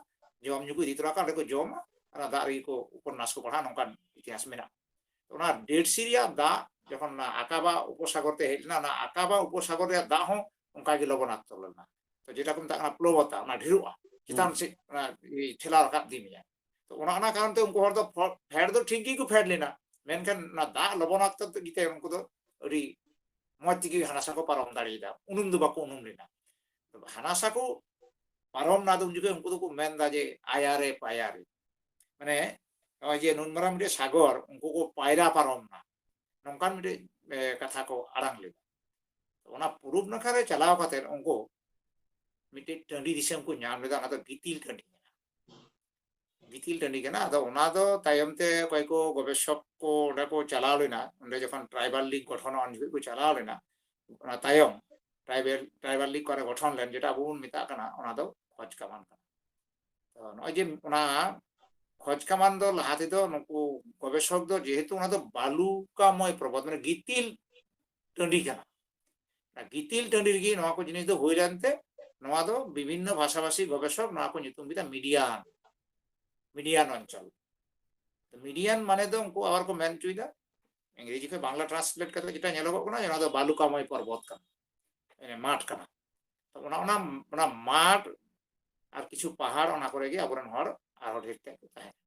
ᱡᱚᱢ ᱧᱩ ᱠᱚ ᱤᱫᱤ ᱛᱚᱨᱟ ᱠᱟᱜᱼᱟ, ᱚᱸᱰᱮ ᱠᱚ ᱡᱚᱢᱟ, ᱚᱱᱟ ᱫᱟᱜ ᱨᱮᱜᱮ ᱠᱚ ᱩᱯᱚᱱᱱᱟᱥ ᱠᱚ ᱯᱟᱲᱦᱟᱜᱼᱟ, ᱱᱚᱝᱠᱟᱱ ᱤᱛᱤᱦᱟᱥ ᱢᱮᱱᱟᱜᱼᱟ᱾ ᱚᱱᱟ ᱰᱮᱰ ᱥᱤ ᱨᱮᱭᱟᱜ ᱫᱟᱜ ᱡᱚᱠᱷᱚᱱ ᱚᱱᱟ ᱟᱠᱟᱵᱟ ᱩᱯᱚᱥᱟᱜᱚᱨ ᱛᱮ ᱦᱮᱡ ᱞᱮᱱᱟ, ᱚᱱᱟ ᱟᱠᱟᱵᱟ ᱩᱯᱚᱥᱟᱜᱚᱨ ᱨᱮᱭᱟᱜ ᱫᱟᱜ ᱦᱚᱸ ᱚᱱᱠᱟ ᱜᱮ ᱞᱚᱵᱚᱱᱟᱠᱛᱚ ᱞᱮᱱᱟ᱾ ᱛᱚ ᱡᱮᱴᱟ ᱠᱚ ᱢᱮᱛᱟᱜ ᱠᱟᱱᱟ ᱯᱞᱚᱵᱚᱛᱟ, ᱚᱱᱟ ᱰᱷᱮᱨᱚᱜᱼᱟ, ᱪᱮᱛᱟᱱ ᱦᱩᱸ᱾ ᱥᱮᱫ ᱚᱱᱟ ᱤᱭᱟᱹ ᱴᱷᱮᱞᱟᱣ ᱨᱟᱠᱟᱵ ᱤᱫᱤ ᱢᱮᱭᱟ᱾ ᱛᱚ ᱚᱱᱟ, ᱚᱱᱟ ᱠᱟᱨᱚᱱ ᱛᱮ ᱩᱱᱠᱩ ᱦᱚᱲ ᱫᱚ ᱯᱷᱚ-, ᱯᱷᱮᱰ ᱫᱚ ᱴᱷᱤᱠ ᱜᱮᱠᱚ ᱯᱷᱮᱰ ᱞᱮᱱᱟ, ᱢᱮᱱᱠᱷᱟᱱ ᱚᱱᱟ ᱫᱟᱜ ᱞᱚᱵᱚᱱᱟᱠᱛᱚ ᱛᱮ ᱜᱮᱛᱮ ᱩᱱᱠᱩ ᱫᱚ ᱟᱹᱰᱤ ᱢᱚᱡᱽ ᱛᱮᱜᱮ ᱦᱟᱱᱟ ᱥᱟ ᱠᱚ ᱯᱟᱨᱚᱢ ᱫᱟᱲᱮᱭᱟᱫᱟ, ᱩᱱᱩᱢ ᱫᱚ ᱵᱟᱠᱚ ᱩᱱᱩᱢ ᱞᱮᱱᱟ᱾ ᱦᱟᱱᱟ ᱥᱟ ᱠᱚ ᱯᱟᱨᱚᱢ ᱱᱟ, ᱟᱫᱚ ᱩᱱ ᱡᱚᱠᱷᱚᱱ ᱩᱱᱠᱩ ᱫᱚᱠᱚ ᱢᱮᱱ ᱮᱫᱟ ᱡᱮ ᱟᱭᱟᱨᱮ ᱯᱟᱭᱟᱨᱮ, ᱢᱟᱱᱮ ᱱᱚᱜᱼᱚᱭ ᱡᱮ ᱱᱩᱱ ᱢᱟᱨᱟᱝ ᱢᱤᱫᱴᱮᱡ ᱥᱟᱜᱚᱨ, ᱩᱱᱠᱩ ᱠᱚ ᱯᱟᱭᱨᱟ ᱯᱟᱨᱚᱢ ᱱᱟ, ᱱᱚᱝᱠᱟᱱ ᱢᱤᱫᱴᱮᱡ, ᱮ, ᱠᱟᱛᱷᱟ ᱠᱚ ᱟᱲᱟᱝ ᱞᱮᱫᱟ᱾ ᱚᱱᱟ ᱯᱩᱨᱩᱵ ᱱᱟᱠᱷᱟ ᱨᱮ ᱪᱟᱞᱟᱣ ᱠᱟᱛᱮ ᱩᱱᱠᱩ ᱢᱤᱫᱴᱮᱡ ᱴᱟᱺᱰᱤ ᱫᱤᱥᱚᱢ ᱠᱚ ᱧᱟᱢ ᱞᱮᱫᱟ, ᱚᱱᱟ ᱫᱚ ᱜᱤᱛᱤᱞ ᱴᱟᱺᱰᱤ ᱠᱟᱱᱟ᱾ ᱜᱤᱛᱤᱞ ᱴᱟᱺᱰᱤ ᱠᱟᱱᱟ᱾ ᱟᱫᱚ ᱚᱱᱟ ᱫᱚ ᱛᱟᱭᱚᱢ ᱛᱮ ᱚᱠᱚᱭ ᱠᱚ ᱜᱚᱵᱮᱥᱚᱠ ᱠᱚ ᱚᱸᱰᱮ ᱠᱚ ᱪᱟᱞᱟᱣ ᱞᱮᱱᱟ, ᱚᱸᱰᱮ ᱡᱚᱠᱷᱚᱱ ᱴᱨᱟᱭᱵᱟᱞ ᱞᱤᱜᱽ ᱜᱚᱴᱷᱚᱱᱚᱜᱼᱟ, ᱩᱱ ᱡᱚᱠᱷᱚᱱ ᱠᱚ ᱪᱟᱞᱟᱣ ᱞᱮᱱᱟ, ᱚᱱᱟ ᱛᱟᱭᱚᱢ ᱴᱨᱟᱭᱵᱟᱞ, ᱴᱨᱟᱭᱵᱟᱞ ᱞᱤᱜᱽ ᱚᱠᱟᱨᱮ ᱜᱚᱴᱷᱚᱱ ᱞᱮᱱ, ᱡᱮᱴᱟ ᱟᱵᱚ ᱵᱚᱱ ᱢᱮᱛᱟᱜ ᱠᱟᱱᱟ, ᱚᱱᱟ ᱫᱚ ᱠᱷᱚᱡᱽ ᱠᱟᱢᱟᱱ ᱠᱟᱱᱟ᱾ ᱛᱚ ᱱᱚᱜᱼᱚᱭ ᱡᱮ ᱚᱱᱟ ᱠᱷᱚᱡᱽ ᱠᱟᱢᱟᱱ ᱫᱚ ᱞᱟᱦᱟ ᱛᱮᱫᱚ ᱱᱩᱠᱩ ᱜᱚᱵᱮᱥᱚᱠ ᱫᱚ ᱡᱮᱦᱮᱛᱩ ᱚᱱᱟ ᱫᱚ ᱵᱟᱞᱩᱠᱟᱢᱚᱭ ᱯᱨᱚᱵᱚᱛ, ᱢᱟᱱᱮ ᱜᱤᱛᱤᱞ ᱴᱟᱺᱰᱤ ᱠᱟᱱᱟ, ᱚᱱᱟ ᱜᱤᱛᱤᱞ ᱴᱟᱺᱰᱤ ᱨᱮᱜᱮ ᱱᱚᱣᱟ ᱠᱚ ᱡᱤᱱᱤᱥ ᱫᱚ ᱦᱩᱭ ᱞᱮᱱᱛᱮ ᱱᱚᱣᱟ ᱫᱚ ᱵᱤᱵᱷᱤᱱᱱᱚ ᱵᱷᱟᱥᱟᱵᱷᱟᱥᱤ ᱜᱚᱵᱮᱥᱚᱠ ᱱᱚᱣᱟ ᱠᱚ ᱧᱩᱛᱩᱢ ᱠᱮᱫᱟ ᱢᱤᱰᱤᱭᱟᱱ, ᱢᱤᱰᱤᱭᱟᱱ ᱚᱧᱪᱚᱞ᱾ ᱛᱚ ᱢᱤᱰᱤᱭᱟᱱ ᱢᱟᱱᱮ ᱫᱚ ᱩᱱᱠᱩ ᱟᱵᱟᱨ ᱠᱚ ᱢᱮᱱ ᱦᱚᱪᱚᱭᱮᱫᱟ, ᱤᱝᱨᱮᱡᱤ ᱠᱷᱚᱱ ᱵᱟᱝᱞᱟ ᱴᱨᱟᱱᱥᱞᱮᱴ ᱠᱟᱛᱮ ᱡᱮᱴᱟ ᱧᱮᱞᱚᱜᱚᱜ ᱠᱟᱱᱟ, ᱚᱱᱟ ᱫᱚ ᱵᱟᱞᱩᱠᱟᱢᱚᱭ ᱯᱚᱨᱵᱚᱛ ᱠᱟᱱᱟ, ᱢᱟᱱᱮ ᱢᱟᱴᱷ ᱠᱟᱱᱟ᱾ ᱛᱚ ᱚᱱᱟ ᱚᱱᱟ ᱚᱱᱟ ᱢᱟᱴᱷ ᱟᱨ ᱠᱤᱪᱷᱩ ᱯᱟᱦᱟᱲ, ᱚᱱᱟ ᱠᱚᱨᱮ ᱜᱮ ᱟᱵᱚᱨᱮᱱ ᱦᱚᱲ ᱟᱨᱦᱚᱸ ᱰᱷᱮᱨ ᱛᱮ ᱠᱚ ᱛᱟᱦᱮᱸ ᱠᱟᱱᱟ᱾